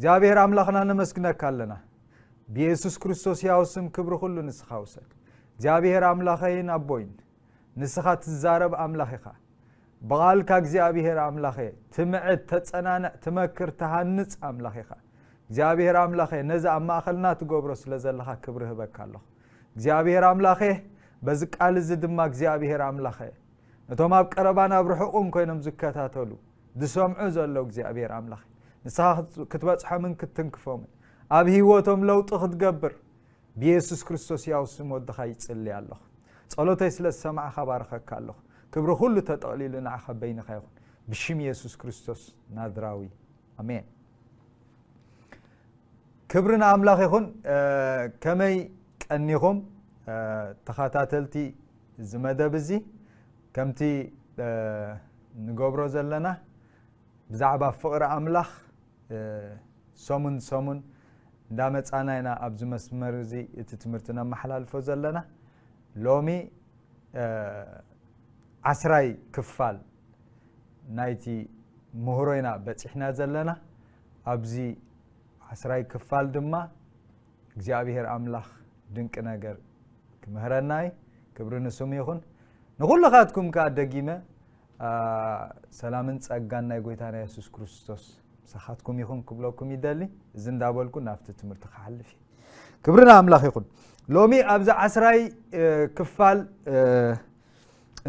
እግዚኣብሔር ኣምላኽና ነመስግነካ ኣለና። ብየሱስ ክርስቶስ ያው ስም ክብሪ ኩሉ ንስኻ ውሰድ። እግዚኣብሔር ኣምላኸይን ኣቦይን፣ ንስኻ ትዛረብ ኣምላኽ ኢኻ። ብቓልካ እግዚኣብሔር ኣምላኸ ትምዕድ፣ ተጸናንዕ፣ ትመክር፣ ትሃንጽ ኣምላኽ ኢኻ። እግዚኣብሔር ኣምላኸ ነዚ ኣብ ማእኸልና ትገብሮ ስለ ዘለኻ ክብሪ ህበካ ኣለኹ። እግዚኣብሔር ኣምላኸ በዚ ቃል እዚ ድማ እግዚኣብሔር ኣምላኸ ነቶም ኣብ ቀረባን ኣብ ርሑቕን ኮይኖም ዝከታተሉ ዝሰምዑ ዘለዉ እግዚኣብሔር ኣምላኸ ንስኻ ክትበጽሖምን ክትትንክፎምን ኣብ ህይወቶም ለውጢ ክትገብር ብየሱስ ክርስቶስ ያው ስም ወድኻ ይጽሊ ኣለኹ። ጸሎተይ ስለ ዝሰማዕኻ ባርኸካ ኣለኹ። ክብሪ ኩሉ ተጠቕሊሉ ንዓኻ በይንኻ ይኹን። ብሽም የሱስ ክርስቶስ ናዝራዊ ኣሜን። ክብሪ ንኣምላኽ ይኹን። ከመይ ቀኒኹም ተኸታተልቲ እዚ መደብ እዚ? ከምቲ ንገብሮ ዘለና ብዛዕባ ፍቕሪ ኣምላኽ ሰሙን ሰሙን እንዳመጻና ኢና ኣብዚ መስመር እዚ እቲ ትምህርቲ ነመሓላልፎ ዘለና። ሎሚ ዓስራይ ክፋል ናይቲ ምህሮ ኢና በጺሕና ዘለና። ኣብዚ ዓስራይ ክፋል ድማ እግዚኣብሔር ኣምላኽ ድንቂ ነገር ክምህረና እዩ። ክብሪ ንስሙ ይኹን። ንኹልኻትኩም ከኣ ደጊመ ሰላምን ጸጋን ናይ ጎይታና የሱስ ክርስቶስ ምሳኻትኩም ይኹን ክብለኩም ይደሊ። እዚ እንዳበልኩ ናብቲ ትምህርቲ ክሓልፍ እየ። ክብሪ ንኣምላኽ ይኹን። ሎሚ ኣብዚ ዓስራይ ክፋል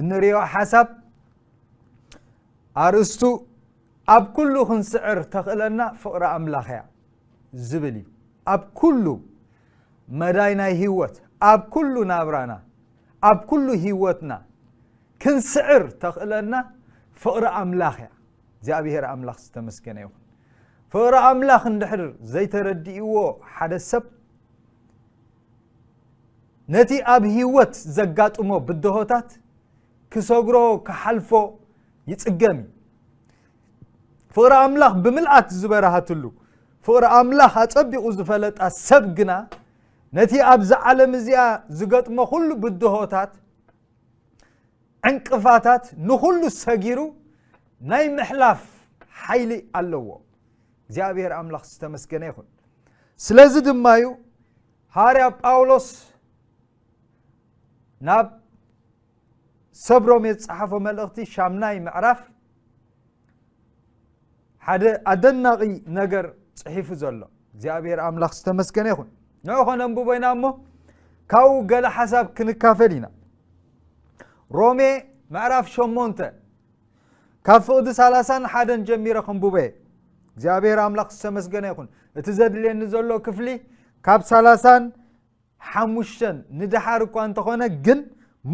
እንርእዮ ሓሳብ ኣርእስቱ ኣብ ኩሉ ክንስዕር ተኽእለና ፍቕሪ ኣምላኽ እያ ዝብል እዩ። ኣብ ኩሉ መዳይ ናይ ህይወት፣ ኣብ ኩሉ ናብራና፣ ኣብ ኩሉ ህይወትና ክንስዕር ተኽእለና ፍቕሪ ኣምላኽ እያ። እግዚኣብሔር ኣምላኽ ዝተመስገነ ይኹን። ፍቕሪ ኣምላኽ እንድሕር ዘይተረድእዎ ሓደ ሰብ ነቲ ኣብ ህይወት ዘጋጥሞ ብድሆታት ክሰግሮ ክሓልፎ ይጽገም እዩ። ፍቕሪ ኣምላኽ ብምልኣት ዝበረሃትሉ ፍቕሪ ኣምላኽ ኣጸቢቑ ዝፈለጣ ሰብ ግና ነቲ ኣብዚ ዓለም እዚኣ ዝገጥሞ ኩሉ ብድሆታት ዕንቅፋታት ንኹሉ ሰጊሩ ናይ ምሕላፍ ሓይሊ ኣለዎ። እግዚኣብሔር ኣምላኽ ዝተመስገነ ይኹን። ስለዚ ድማ እዩ ሃዋርያ ጳውሎስ ናብ ሰብ ሮሜ ዝጸሓፎ መልእኽቲ ሻምናይ ምዕራፍ ሓደ ኣደናቒ ነገር ጽሒፉ ዘሎ። እግዚኣብሔር ኣምላኽ ዝተመስገነ ይኹን። ንዑ ኸነንብቦ ኢና እሞ ካብኡ ገለ ሓሳብ ክንካፈል ኢና። ሮሜ ምዕራፍ ሸሞንተ ካብ ፍቕዲ ሰላሳን ሓደን ጀሚረ ክንብቦ እየ። እግዚኣብሔር ኣምላኽ ዝተመስገነ ይኹን። እቲ ዘድልየኒ ዘሎ ክፍሊ ካብ ሰላሳን ሓሙሽተን ንደሓር እኳ እንተኾነ ግን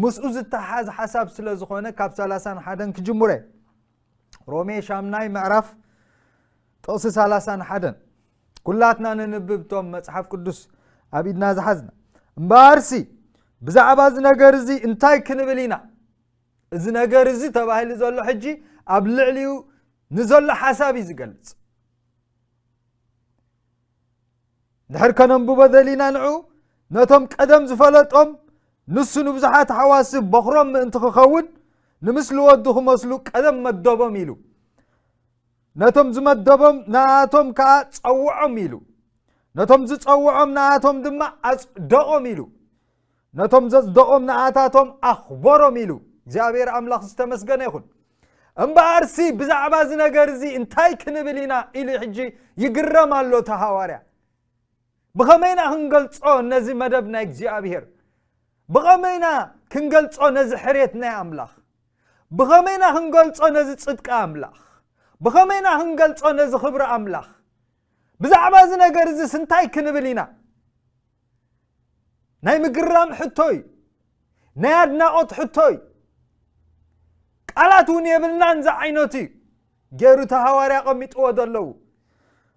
ምስኡ ዝተሓዝ ሓሳብ ስለ ዝኾነ ካብ ሰላሳን ሓደን ክጅምረ እየ። ሮሜ ሻምናይ ምዕራፍ ጥቕሲ ሰላሳን ሓደን ኩላትና ንንብብ እቶም መጽሓፍ ቅዱስ ኣብ ኢድና ዝሓዝና። እምበኣርሲ ብዛዕባ እዚ ነገር እዚ እንታይ ክንብል ኢና? እዚ ነገር እዚ ተባሂሉ ዘሎ ሕጂ ኣብ ልዕሊኡ ንዘሎ ሓሳብ እዩ ዝገልጽ። ድሕር ከነንብቦ ደሊና ንዑ ነቶም ቀደም ዝፈለጦም ንሱ ንብዙሓት ሓዋሲ በኽሮም ምእንቲ ክኸውን ንምስሊ ወዱ ክመስሉ ቀደም መደቦም ኢሉ ነቶም ዝመደቦም ንኣቶም ከኣ ጸውዖም ኢሉ ነቶም ዝጸውዖም ንኣቶም ድማ ኣጽደቖም ኢሉ ነቶም ዘጽደቖም ንኣታቶም ኣኽበሮም ኢሉ እግዚኣብሔር ኣምላኽ ዝተመስገነ ይኹን። እምበኣርሲ ብዛዕባ እዚ ነገር እዚ እንታይ ክንብል ኢና ኢሉ ሕጂ ይግረም ኣሎ እቲ ሃዋርያ። ብኸመይና ክንገልጾ ነዚ መደብ ናይ እግዚኣብሔር? ብኸመይና ክንገልጾ ነዚ ሕሬት ናይ ኣምላኽ? ብኸመይና ክንገልጾ ነዚ ጽድቂ ኣምላኽ? ብኸመይና ክንገልጾ ነዚ ክብሪ ኣምላኽ? ብዛዕባ እዚ ነገር እዚስ እንታይ ክንብል ኢና? ናይ ምግራም ሕቶ እዩ። ናይ ኣድናቖት ሕቶ እዩ። ቃላት እውን የብልናን። እዚ ዓይነት እዩ ገይሩ እቲ ሃዋርያ ኣቐሚጥዎ ዘለዉ።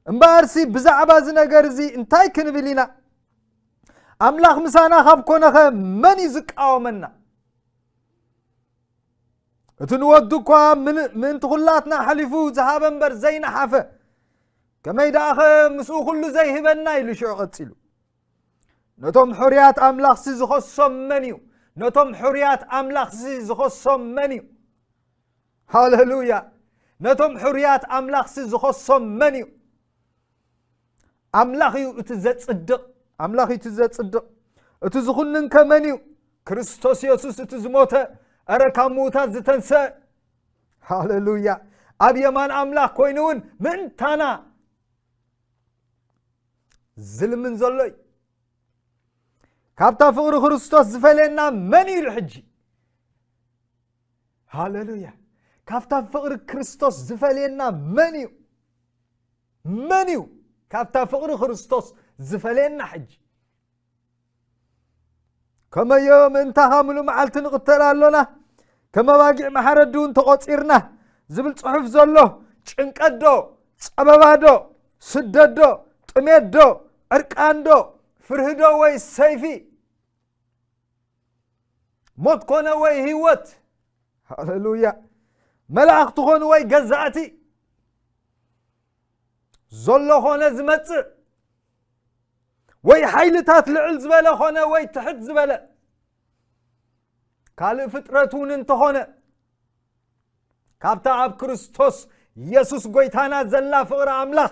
እምበኣርሲ ብዛዕባ እዚ ነገር እዚ እንታይ ክንብል ኢና? ኣምላኽ ምሳና ካብ ኮነኸ መን እዩ ዝቃወመና? እቲ ንወዱ እኳ ምእንቲ ኩላትና ሓሊፉ ዝሃበ እምበር ዘይነሓፈ፣ ከመይ ደኣኸ ምስኡ ኩሉ ዘይህበና? ኢሉ ሽዑ ቀጺሉ። ነቶም ሕሩያት ኣምላኽሲ ዝኸሶም መን እዩ? ነቶም ሕሩያት ኣምላኽሲ ዝኸሶም መን እዩ? ሃሌሉያ! ነቶም ሕሩያት ኣምላኽሲ ዝኸሶም መን እዩ? ኣምላኽ እዩ እቲ ዘጽድቕ። ኣምላኽ እዩ እቲ ዘጽድቕ። እቲ ዝኹንን ከመን እዩ? ክርስቶስ የሱስ እቲ ዝሞተ፣ እረ ካብ ምዉታት ዝተንሰ። ሃሌሉያ። ኣብ የማን ኣምላኽ ኮይኑ እውን ምእንታና ዝልምን ዘሎ እዩ። ካብታ ፍቕሪ ክርስቶስ ዝፈልየና መን እዩ ኢሉ ሕጂ? ሃሌሉያ። ካብታ ፍቕሪ ክርስቶስ ዝፈልየና መን እዩ? መን እዩ ካብታ ፍቕሪ ክርስቶስ ዝፈልየና ሕጂ? ከመዮ ምእንታኻ ምሉእ መዓልቲ ንቕተል ኣሎና፣ ከም ኣባጊዕ ማሕረዲ እውን ተቖጺርና ዝብል ጽሑፍ ዘሎ፣ ጭንቀት ዶ፣ ጸበባ ዶ፣ ስደት ዶ፣ ጥሜት ዶ፣ ዕርቃን ዶ፣ ፍርሂ ዶ ወይ ሰይፊ? ሞት ኮነ ወይ ህይወት፣ ሃሌሉያ፣ መላእኽቲ ኮኑ ወይ ገዛእቲ፣ ዘሎ ኾነ ዝመጽእ፣ ወይ ሓይልታት ልዕል ዝበለ ኾነ ወይ ትሕት ዝበለ፣ ካልእ ፍጥረት እውን እንተኾነ፣ ካብታ ኣብ ክርስቶስ የሱስ ጎይታና ዘላ ፍቕሪ ኣምላኽ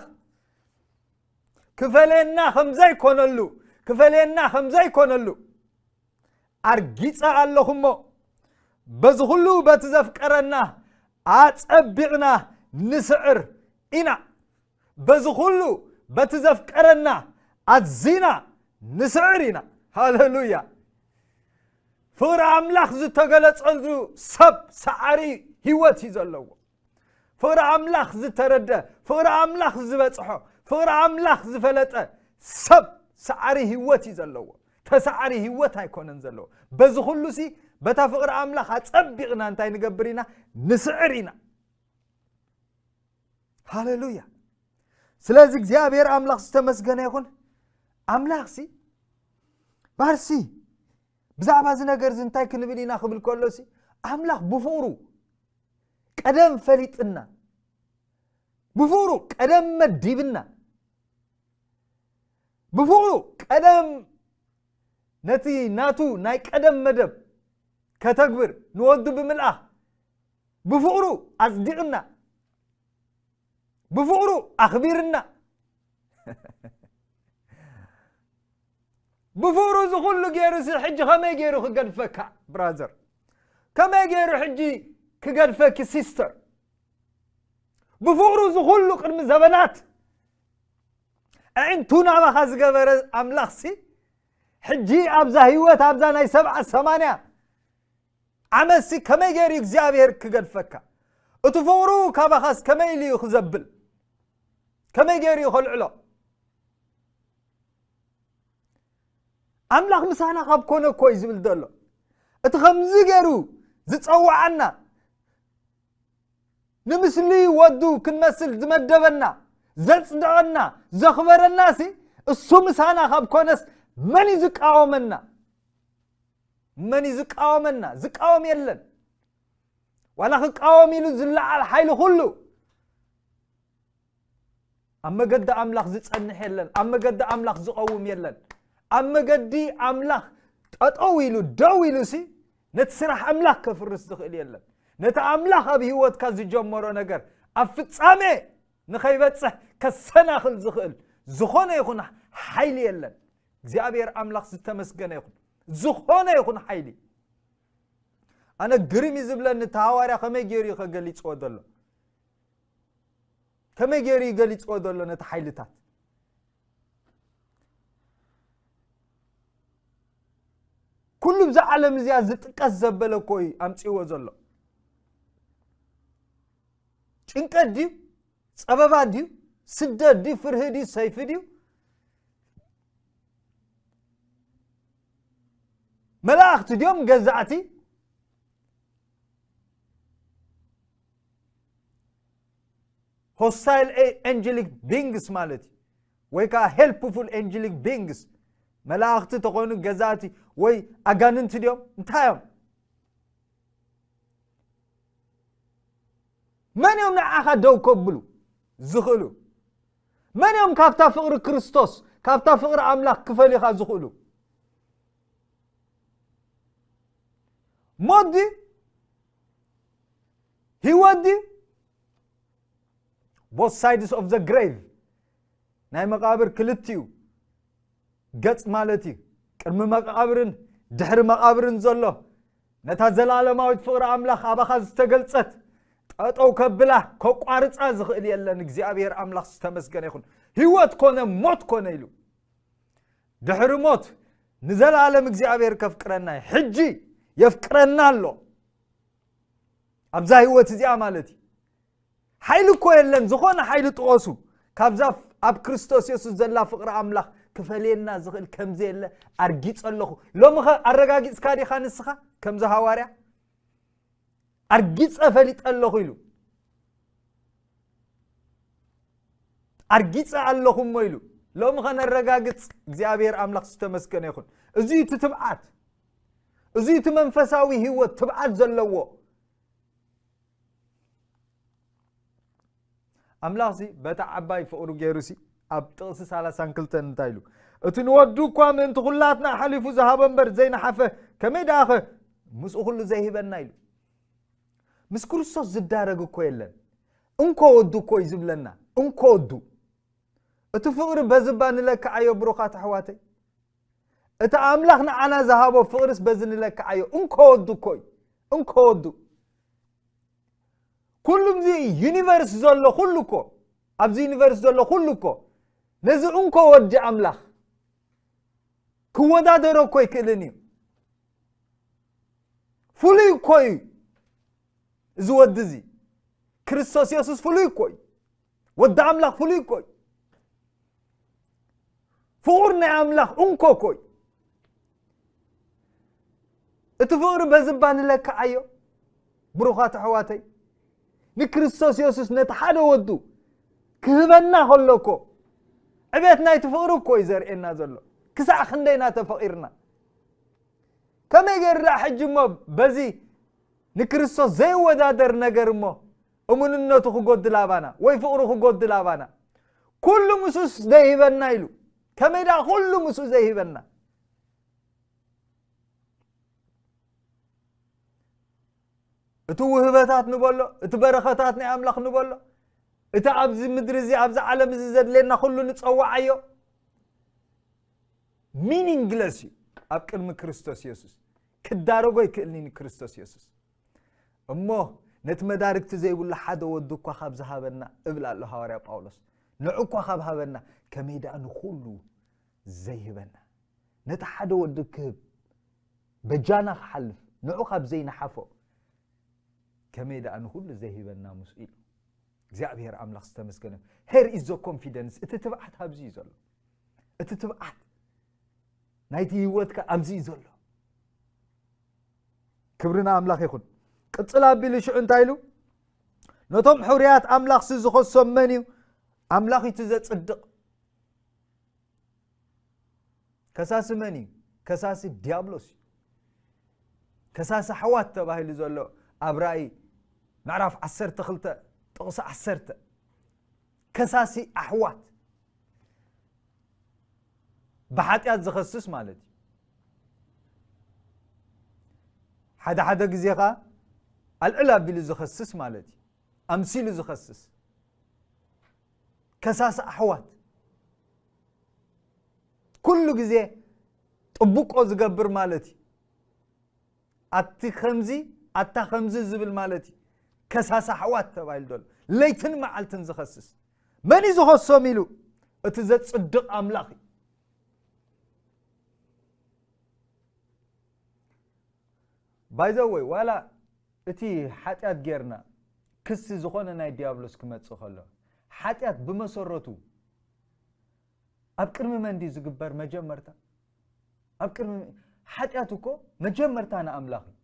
ክፈለየና ከም ዘይኮነሉ፣ ክፈለየና ከም ዘይኮነሉ ኣርጊጸ ኣለኹ እሞ፣ በዚ ኹሉ በቲ ዘፍቀረና ኣጸቢቕና ንስዕር ኢና። በዚ ኹሉ በቲ ዘፍቀረና ኣዚና ንስዕር ኢና። ሃሌሉያ። ፍቕሪ ኣምላኽ ዝተገለጸሉ ሰብ ሰዓሪ ህይወት እዩ ዘለዎ። ፍቕሪ ኣምላኽ ዝተረደ፣ ፍቕሪ ኣምላኽ ዝበጽሖ፣ ፍቕሪ ኣምላኽ ዝፈለጠ ሰብ ሰዓሪ ህይወት እዩ ዘለዎ። ተሰዓሪ ህይወት ኣይኮነን ዘለዎ። በዚ ኩሉ ሲ በታ ፍቕሪ ኣምላኽ ኣጸቢቕና እንታይ ንገብር ኢና? ንስዕር ኢና። ሃሌሉያ። ስለዚ እግዚኣብሔር ኣምላኽ ዝተመስገነ ይኹን። ኣምላኽ ሲ ባርሲ ብዛዕባ እዚ ነገር እዚ እንታይ ክንብል ኢና ክብል ከሎ ሲ ኣምላኽ ብፍቕሩ ቀደም ፈሊጥና፣ ብፍቕሩ ቀደም መዲብና፣ ብፍቕሩ ቀደም ነቲ ናቱ ናይ ቀደም መደብ ከተግብር ንወዱ ብምልኣኽ ብፍቕሩ ኣጽዲቕና፣ ብፍቕሩ ኣኽቢርና፣ ብፍቕሩ እዚ ኩሉ ገይሩ ሲ ሕጂ ከመይ ገይሩ ክገድፈካ ብራዘር? ከመይ ገይሩ ሕጂ ክገድፈኪ ሲስተር? ብፍቕሩ እዚ ኩሉ ቅድሚ ዘበናት ኣዒንቱ ናባኻ ዝገበረ ኣምላኽ ሲ ሕጂ ኣብዛ ህይወት ኣብዛ ናይ ሰብዓ ሰማንያ ዓመትሲ ከመይ ገይሩ እዩ እግዚኣብሔር ክገድፈካ? እቲ ፍቕሩ ካባኻስ ከመይ ኢሉ እዩ ክዘብል? ከመይ ገይሩ እዩ ከልዕሎ? ኣምላኽ ምሳና ካብ ኮነ እኮ እዩ ዝብል ዘሎ። እቲ ከምዚ ገይሩ ዝጸውዓና፣ ንምስሊ ወዱ ክንመስል ዝመደበና፣ ዘጽደቐና፣ ዘኽበረናሲ እሱ ምሳና ካብ ኮነስ መን እዩ ዝቃወመና? መን እዩ ዝቃወመና? ዝቃወም የለን። ዋላ ክቃወም ኢሉ ዝለዓል ሓይሊ ኩሉ ኣብ መገዲ ኣምላኽ ዝጸንሕ የለን። ኣብ መገዲ ኣምላኽ ዝቐውም የለን። ኣብ መገዲ ኣምላኽ ጠጠው ኢሉ ደው ኢሉ ሲ ነቲ ስራሕ ኣምላኽ ከፍርስ ዝኽእል የለን። ነቲ ኣምላኽ ኣብ ህይወትካ ዝጀመሮ ነገር ኣብ ፍጻሜ ንኸይበጽሕ ከሰናኽል ዝኽእል ዝኾነ ይኹን ሓይሊ የለን። እግዚኣብሔር ኣምላኽ ዝተመስገነ ይኹን። ዝኾነ ይኹን ሓይሊ። ኣነ ግርም እዩ ዝብለኒ እቲ ሃዋርያ ከመይ ገይሩ እዩ ከገሊጽዎ ዘሎ? ከመይ ገይሩ እዩ ገሊጽዎ ዘሎ ነቲ ሓይልታት? ኩሉ ብዛ ዓለም እዚኣ ዝጥቀስ ዘበለ እኮ እዩ ኣምጺእዎ ዘሎ። ጭንቀት ድዩ? ጸበባ ድዩ? ስደት ድዩ? ፍርሂ ድዩ? ሰይፊ ድዩ? መላእኽቲ ድዮም ገዛእቲ? ሆስታይል ኤንጀሊክ ቢንግስ ማለት እዩ። ወይ ከዓ ሄልፕፉል ኤንጀሊክ ቢንግስ፣ መላእኽቲ ተኾይኑ ገዛእቲ ወይ ኣጋንንቲ ድዮም? እንታይ እዮም? መን እዮም ንዓኻ ደው ከብሉ ዝኽእሉ? መን እዮም ካብታ ፍቕሪ ክርስቶስ፣ ካብታ ፍቕሪ ኣምላኽ ክፈልዩኻ ዝኽእሉ? ሞት ድዩ? ህይወት ድዩ? Both sides of the grave። ናይ መቓብር ክልቲኡ ገጽ ማለት እዩ። ቅድሚ መቓብርን ድሕሪ መቓብርን ዘሎ ነታ ዘላለማዊት ፍቕሪ ኣምላኽ ኣባኻ ዝተገልጸት ጠጠው ከብላ ከቋርጻ ዝኽእል የለን። እግዚኣብሔር ኣምላኽ ዝተመስገነ ይኹን። ህይወት ኮነ ሞት ኮነ ኢሉ ድሕሪ ሞት ንዘላለም እግዚኣብሔር ከፍቅረና እዩ። ሕጂ የፍቅረና ኣሎ። ኣብዛ ህይወት እዚኣ ማለት እዩ። ሓይሊ እኮ የለን፣ ዝኾነ ሓይሊ ጥቐሱ። ካብዛ ኣብ ክርስቶስ የሱስ ዘላ ፍቕሪ ኣምላኽ ክፈልየና ዝኽእል ከምዘየለ ኣርጊጸ ኣለኹ። ሎሚ ኸ ኣረጋጊጽካ ዲኻ ንስኻ? ከምዚ ሃዋርያ ኣርጊጸ ፈሊጠ ኣለኹ ኢሉ። ኣርጊጸ ኣለኹ እሞ ኢሉ። ሎሚ ኸነረጋግጽ እግዚኣብሔር ኣምላኽ ዝተመስገነ ይኹን። እዚ እዩ እቲ ትብዓት። እዚ እዩ እቲ መንፈሳዊ ህይወት ትብዓት ዘለዎ። ኣምላኽሲ በታ ዓባይ ፍቕሩ ገይሩሲ ኣብ ጥቕሲ ሰላሳን ክልተን እንታይ ኢሉ? እቲ ንወዱ እኳ ምእንቲ ኩላትና ኣሕሊፉ ዝሃበ እምበር ዘይነሓፈ ከመይ ደኣኸ ምስኡ ኩሉ ዘይህበና ኢሉ። ምስ ክርስቶስ ዝዳረግ እኮ የለን። እንኮ ወዱ እኮ እዩ ዝብለና። እንኮ ወዱ። እቲ ፍቕሪ በዚ እባ ንለክዓዮ ብሩኻት ኣሕዋተይ። እቲ ኣምላኽ ንዓና ዝሃቦ ፍቕርስ በዚ ንለክዓዮ። እንኮ ወዱ እኮ እዩ። እንኮ ወዱ። ኩሉ እዚ ዩኒቨርስ ዘሎ ኩሉ እኮ፣ ኣብዚ ዩኒቨርስ ዘሎ ኩሉ እኮ ነዚ እንኮ ወዲ ኣምላኽ ክወዳደሮ እኮ ኣይክእልን እዩ። ፍሉይ እኮ እዩ እዚ ወዲ እዚ። ክርስቶስ የሱስ ፍሉይ እኮ እዩ። ወዲ ኣምላኽ ፍሉይ እኮ እዩ። ፍቑር ናይ ኣምላኽ እንኮ እኮ እዩ። እቲ ፍቕሪ በዚ እባ ንለክዓዮ። ብሩኻት ኣሕዋተይ፣ ንክርስቶስ የሱስ ነቲ ሓደ ወዱ ክህበና ከሎ እኮ ዕቤት ናይቲ ፍቕሪ እኮ እዩ ዘርእየና ዘሎ። ክሳዕ ክንደይና ተፈቒርና። ከመይ ገይሩ ደኣ ሕጂ እሞ በዚ ንክርስቶስ ዘይወዳደር ነገር እሞ እሙንነቱ ክጎድል ኣባና ወይ ፍቕሩ ክጎድል ኣባና? ኩሉ ምስኡስ ዘይህበና ኢሉ። ከመይ ደኣ ኩሉ ምስኡ ዘይህበና? እቲ ውህበታት ንበሎ፣ እቲ በረኸታት ናይ ኣምላኽ ንበሎ፣ እቲ ኣብዚ ምድሪ እዚ፣ ኣብዚ ዓለም እዚ ዘድልየና ኩሉ ንጸውዓዮ፣ ሚኒንግለስ እዩ ኣብ ቅድሚ ክርስቶስ የሱስ። ክዳረጎ ኣይክእልን እዩ ንክርስቶስ የሱስ። እሞ ነቲ መዳርግቲ ዘይብሉ ሓደ ወዱ እኳ ካብ ዝሃበና እብል ኣሎ ሃዋርያ ጳውሎስ። ንዑ እኳ ካብ ሃበና፣ ከመይ ደኣ ንኹሉ ዘይህበና? ነቲ ሓደ ወዱ ክህብ፣ በጃና ክሓልፍ፣ ንዑ ካብ ዘይነሓፎ፣ ከመይ ደኣ ንኹሉ ዘይህበና ምስኡ ኢሉ። እግዚኣብሔር ኣምላኽ ዝተመስገነ። Here is the confidence። እቲ ትብዓት ኣብዚ እዩ ዘሎ። እቲ ትብዓት ናይቲ ህይወትካ ኣብዚ እዩ ዘሎ። ክብሪ ንኣምላኽ ይኹን። ቅጽል ኣቢሉ ሽዑ እንታይ ኢሉ? ነቶም ሕሩያት ኣምላኽሲ ዝኸሶም መን እዩ? ኣምላኽ እዩ እቲ ዘጽድቕ። ከሳሲ መን እዩ? ከሳሲ ዲያብሎስ እዩ። ከሳሲ ኣሕዋት ተባሂሉ ዘሎ ኣብ ራእይ ምዕራፍ ዓሰርተ ክልተ ጥቕሲ ዓሰርተ። ከሳሲ ኣሕዋት ብሓጢኣት ዝኸስስ ማለት እዩ። ሓደ ሓደ ግዜ ኸዓ ኣልዕል ኣቢሉ ዝኸስስ ማለት እዩ። ኣምሲሉ ዝኸስስ ከሳሲ ኣሕዋት። ኩሉ ግዜ ጥብቆ ዝገብር ማለት እዩ። ኣቲ ከምዚ፣ ኣታ ከምዚ ዝብል ማለት እዩ። ከሳሲ ኣሕዋት ተባሂሉ ዘሎ። ለይትን መዓልትን ዝኸስስ። መን እዩ ዝኸሶም ኢሉ? እቲ ዘጽድቕ ኣምላኽ እዩ። By the way፣ ዋላ እቲ ሓጢኣት ጌርና ክሲ ዝኾነ ናይ ዲያብሎስ ክመጽእ ከሎ፣ ሓጢኣት ብመሰረቱ ኣብ ቅድሚ መን ድዩ ዝግበር? መጀመርታ ኣብ ቅድሚ፣ ሓጢኣት እኮ መጀመርታ ንኣምላኽ እዩ።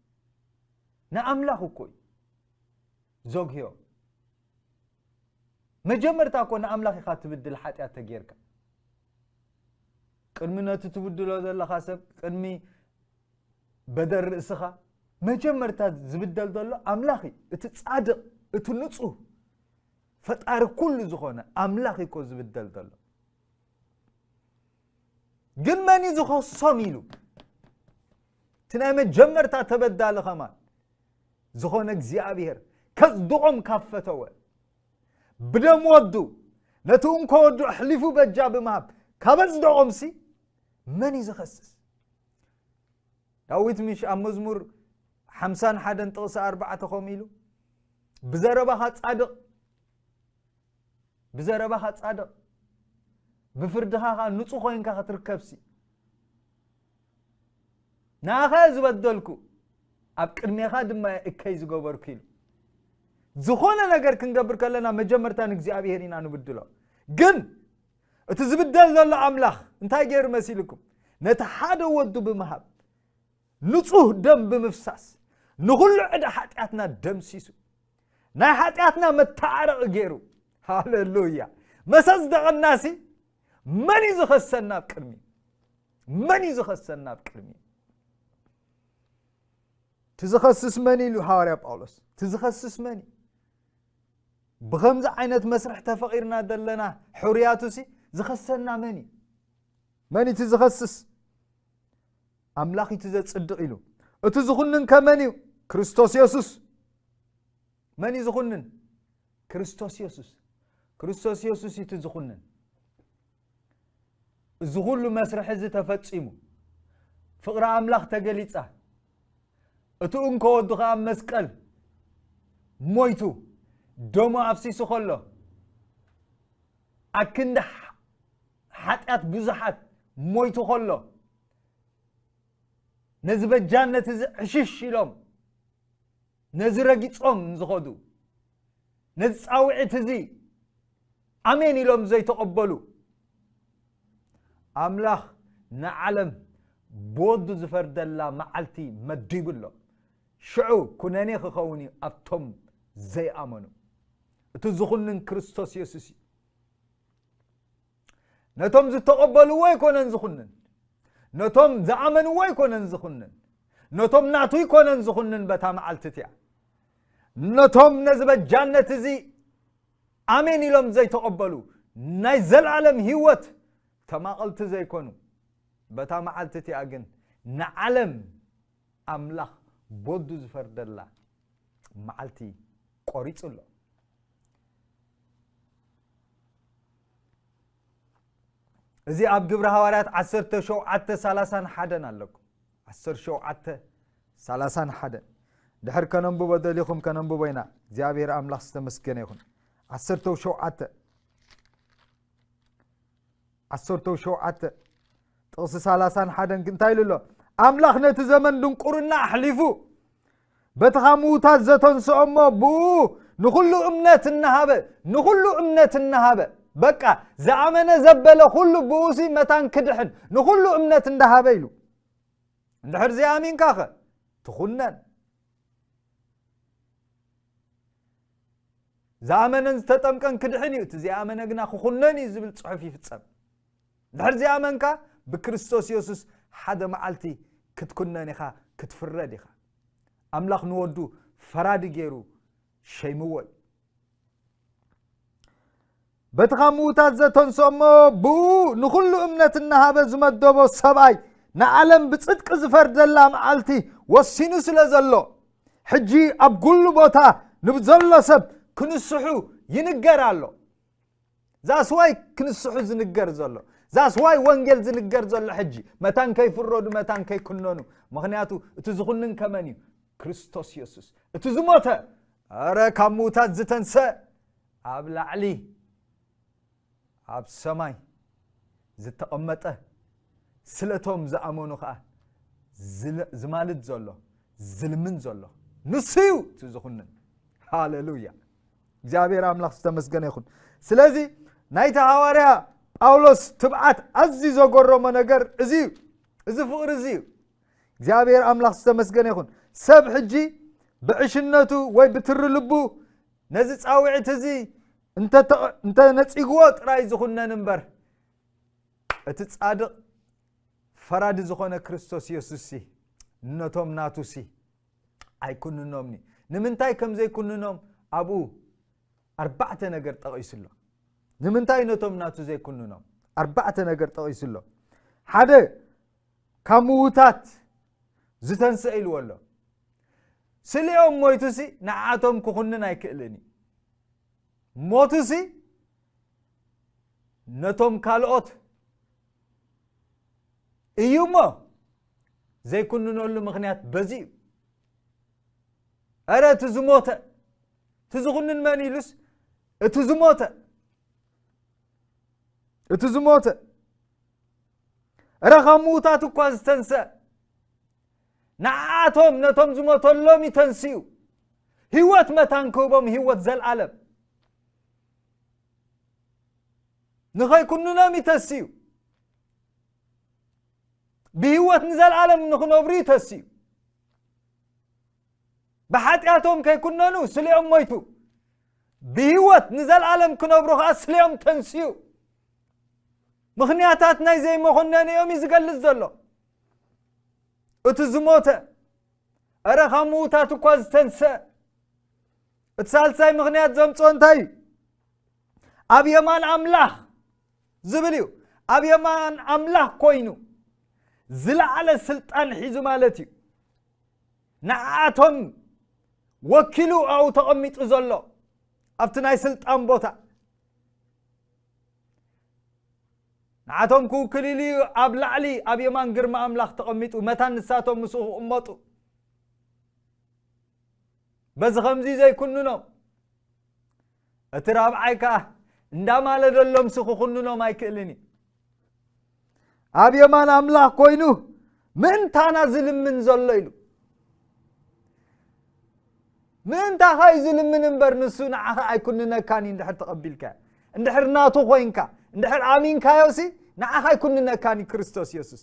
ንኣምላኽ እኮ እዩ ዘጉህዮ። መጀመርታ እኮ ንኣምላኽ ኢኻ ትብድል ሓጢኣት ተጌርካ። ቅድሚ ነቲ ትብድሎ ዘለኻ ሰብ፣ ቅድሚ በደል ርእስኻ፣ መጀመርታ ዝብደል ዘሎ ኣምላኽ እዩ። እቲ ጻድቕ፣ እቲ ንጹህ፣ ፈጣሪ ኩሉ ዝኾነ ኣምላኽ እዩ እኮ ዝብደል ዘሎ። ግን መን እዩ ዝኸሶም ኢሉ? እቲ ናይ መጀመርታ ተበዳሊ ኸማን ዝኾነ እግዚኣብሔር ከጽድቖም ካብ ፈተወ፣ ብደም ወዱ ነቲ እንኮ ወዱ ኣሕሊፉ በጃ ብምሃብ ካብ ኣጽደቖምሲ፣ መን እዩ ዝኸስስ? ዳዊት ምሽ ኣብ መዝሙር ሓምሳን ሓደን ጥቕሲ ኣርባዕተ ከምኡ ኢሉ፣ "ብዘረባኻ ጻድቕ፣ ብዘረባኻ ጻድቕ፣ ብፍርድኻ ኸኣ ንጹህ ኮይንካ ክትርከብሲ፣ ንኣኻ እየ ዝበደልኩ፣ ኣብ ቅድሜኻ ድማ እየ እከይ ዝገበርኩ" ኢሉ። ዝኾነ ነገር ክንገብር ከለና መጀመርታ ንእግዚኣብሔር ኢና ንብድሎ። ግን እቲ ዝብደል ዘሎ ኣምላኽ እንታይ ገይሩ መሲልኩም? ነቲ ሓደ ወዱ ብምሃብ፣ ንጹህ ደም ብምፍሳስ፣ ንኹሉ ዕዳ ሓጢኣትና ደምሲሱ፣ ናይ ሓጢኣትና መተዓረቒ ገይሩ። ሃሌሉያ! መሰስ ደቐናሲ፣ መን እዩ ዝኸሰና ኣብ ቅድሚ? መን እዩ ዝኸሰና ኣብ ቅድሚ? እቲ ዝኸስስ መን እዩ ኢሉ ሃዋርያ ጳውሎስ? እቲ ዝኸስስ መን እዩ? ብኸምዚ ዓይነት መስርሕ ተፈቒርና ዘለና ሕሩያቱሲ ዝኸሰና መን እዩ? መን እዩ እቲ ዝኸስስ? ኣምላኽ እዩ እቲ ዘጽድቕ ኢሉ። እቲ ዝኹንን ከ መን እዩ? ክርስቶስ የሱስ። መን እዩ ዝኹንን? ክርስቶስ የሱስ። ክርስቶስ የሱስ እዩ እቲ ዝኹንን። እዚ ኩሉ መስርሕ እዚ ተፈጺሙ፣ ፍቕሪ ኣምላኽ ተገሊጻ፣ እቲ እንኮ ወዱ ኸኣ ኣብ መስቀል ሞይቱ፣ ደሙ ኣፍሲሱ ኸሎ፣ ኣክንዲ ሓ-፣ ሓጢኣት ብዙሓት ሞይቱ ኸሎ፣ ነዚ በጃነት እዚ ዕሽሽ ኢሎም፣ ነዚ ረጊጾም ዝኸዱ፣ ነዚ ጻውዒት እዚ ኣሜን ኢሎም ዘይተቐበሉ፣ ኣምላኽ ንዓለም ብወዱ ዝፈርደላ መዓልቲ መዲቡ ኣሎ። ሽዑ ኩነኔ ክኸውን እዩ ኣብቶም ዘይኣመኑ። እቲ ዝኹንን ክርስቶስ የሱስ እዩ። ነቶም ዝተቐበልዎ ኣይኮነን ዝኹንን፣ ነቶም ዝኣመንዎ ኣይኮነን ዝኹንን፣ ነቶም ናቱ ኣይኮነን ዝኹንን በታ መዓልቲ እቲኣ። ነቶም ነዚ በጃነት እዚ ኣሜን ኢሎም ዘይተቐበሉ፣ ናይ ዘላለም ህይወት ተማቐልቲ ዘይኮኑ፣ በታ መዓልቲ እቲኣ ግን ንዓለም ኣምላኽ በዱ ዝፈርደላ መዓልቲ ቆሪጹ ኣሎ። እዚ ኣብ ግብሪ ሃዋርያት ዓሰርተ ሸውዓተ ሰላሳን ሓደን ኣለኩም። ዓሰርተ ሸውዓተ ሰላሳን ሓደን። ድሕር ከነንብቦ ደሊኹም ከነንብቦ ኢና። እግዚኣብሔር ኣምላኽ ዝተመስገነ ይኹን። ዓሰርተ ሸውዓተ ዓሰርተ ሸውዓተ ጥቕሲ ሰላሳን ሓደን እንታይ ኢሉ ኣሎ? ኣምላኽ ነቲ ዘመን ድንቁርና ኣሕሊፉ በቲ ካብ ምዉታት ዘተንስኦ እሞ ብኡ ንኹሉ እምነት እናሃበ፣ ንኹሉ እምነት እናሃበ፣ በቃ ዝኣመነ ዘበለ ኩሉ ብኡሲ መታን ክድሕን ንኹሉ እምነት እንዳሃበ ኢሉ። እንድሕር ዘይኣሚንካ ኸ ትኹነን። ዝኣመነን ዝተጠምቀን ክድሕን እዩ፣ እቲ ዘይኣመነ ግና ክኹነን እዩ ዝብል ጽሑፍ ይፍጸም። እንድሕር ዘይኣመንካ ብክርስቶስ የሱስ ሓደ መዓልቲ ክትኩነን ኢኻ፣ ክትፍረድ ኢኻ። ኣምላኽ ንወዱ ፈራዲ ገይሩ ሸይምዎ እዩ። በቲ ካብ ምዉታት ዘተንስኦ እሞ ብኡ ንኹሉ እምነት እናሃበ ዝመደቦ ሰብኣይ ንዓለም ብጽድቂ ዝፈርደላ መዓልቲ ወሲኑ ስለ ዘሎ፣ ሕጂ ኣብ ኩሉ ቦታ ንብዘሎ ሰብ ክንስሑ ይንገር ኣሎ። ዛስዋይ ክንስሑ ዝንገር ዘሎ፣ ዛስዋይ ወንጌል ዝንገር ዘሎ ሕጂ፣ መታን ከይፍረዱ፣ መታን ከይኩነኑ። ምኽንያቱ እቲ ዝኹንን ከመን እዩ? ክርስቶስ የሱስ። እቲ ዝሞተ፣ ኧረ ካብ ምዉታት ዝተንሰ፣ ኣብ ላዕሊ ኣብ ሰማይ ዝተቐመጠ፣ ስለቶም ዝኣመኑ ኸኣ ዝለ-፣ ዝማልድ ዘሎ፣ ዝልምን ዘሎ ንሱ እዩ እቲ ዝኹንን። ሃሌሉያ! እግዚኣብሔር ኣምላኽ ዝተመስገነ ይኹን። ስለዚ ናይቲ ሃዋርያ ጳውሎስ ትብዓት ኣዝዩ ዘገረሞ ነገር እዚ እዩ። እዚ ፍቕሪ እዚ እዩ። እግዚኣብሔር ኣምላኽ ዝተመስገነ ይኹን። ሰብ ሕጂ ብዕሽነቱ ወይ ብትሪ ልቡ ነዚ ጻውዒት እዚ እንተ-፣ እንተ ነጺግዎ ጥራይ ዝኹነን እምበር፣ እቲ ጻድቕ ፈራዲ ዝኾነ ክርስቶስ የሱስሲ ነቶም ናቱሲ ኣይኩንኖምኒ። ንምንታይ ከም ዘይኩንኖም ኣብኡ ኣርባዕተ ነገር ጠቒሱ ኣሎ። ንምንታይ ነቶም ናቱ ዘይኩንኖም? ኣርባዕተ ነገር ጠቒሱ ኣሎ። ሓደ፣ ካብ ምዉታት ዝተንስአ ኢልዎ ኣሎ። ስሊኦም ሞይቱሲ ንዓቶም ክኹንን ኣይክእልን እዩ። ሞቱሲ ነቶም ካልኦት እዩ እሞ ዘይኩንነሉ ምኽንያት በዚ እዩ። እረ እቲ ዝሞተ፣ እቲ ዝኹንን መን ኢሉስ፣ እቲ ዝሞተ፣ እቲ ዝሞተ፣ እረ ካብ ምዉታት እኳ ዝተንስአ፣ ንዓኣቶም ነቶም ዝሞተሎም እዩ ተንስኡ። ህይወት መታን ክህቦም፣ ህይወት ዘልኣለም ንኸይኩንኖም እዩ ተንስኡ። ብህይወት ንዘልኣለም ንኽነብሩ እዩ ተንስኡ። ብሓጢኣቶም ከይኩነኑ ስሊኦም ሞይቱ። ብህይወት ንዘልኣለም ክነብሩ ኸዓ ስሊኦም ተንስኡ። ምኽንያታት ናይ ዘይመኾነንኦም እዩ ዝገልጽ ዘሎ። እቲ ዝሞተ፣ እረ ካብ ምዉታት እኳ ዝተንስአ። እቲ ሳልሳይ ምኽንያት ዘምጽኦ እንታይ እዩ? ኣብ የማን ኣምላኽ ዝብል እዩ። ኣብ የማን ኣምላኽ ኮይኑ ዝለዓለ ስልጣን ሒዙ ማለት እዩ። ንዓኣቶም ወኪሉ ኣብኡ ተቐሚጡ ዘሎ ኣብቲ ናይ ስልጣን ቦታ ንዓቶም ክውክል ኢሉ እዩ ኣብ ላዕሊ ኣብ የማን ግርማ ኣምላኽ ተቐሚጡ፣ መታን ንሳቶም ምስኡ ክቕመጡ። በዚ ኸምዚ ዘይኩንኖም፣ እቲ ራብዓይ ከኣ እንዳማለደሎም ሲ ክኹንኖም ኣይክእልን እዩ። ኣብ የማን ኣምላኽ ኮይኑ ምእንታና ዝልምን ዘሎ ኢሉ። ምእንታኻ እዩ ዝልምን እምበር ንሱ ንዓኻ ኣይኩንነካን እዩ። እንድሕር ተቐቢልካ፣ እንድሕር ናቱ ኮይንካ፣ እንድሕር ኣሚንካዮሲ ንዓኻ ኣይኩንነካን እዩ ክርስቶስ የሱስ።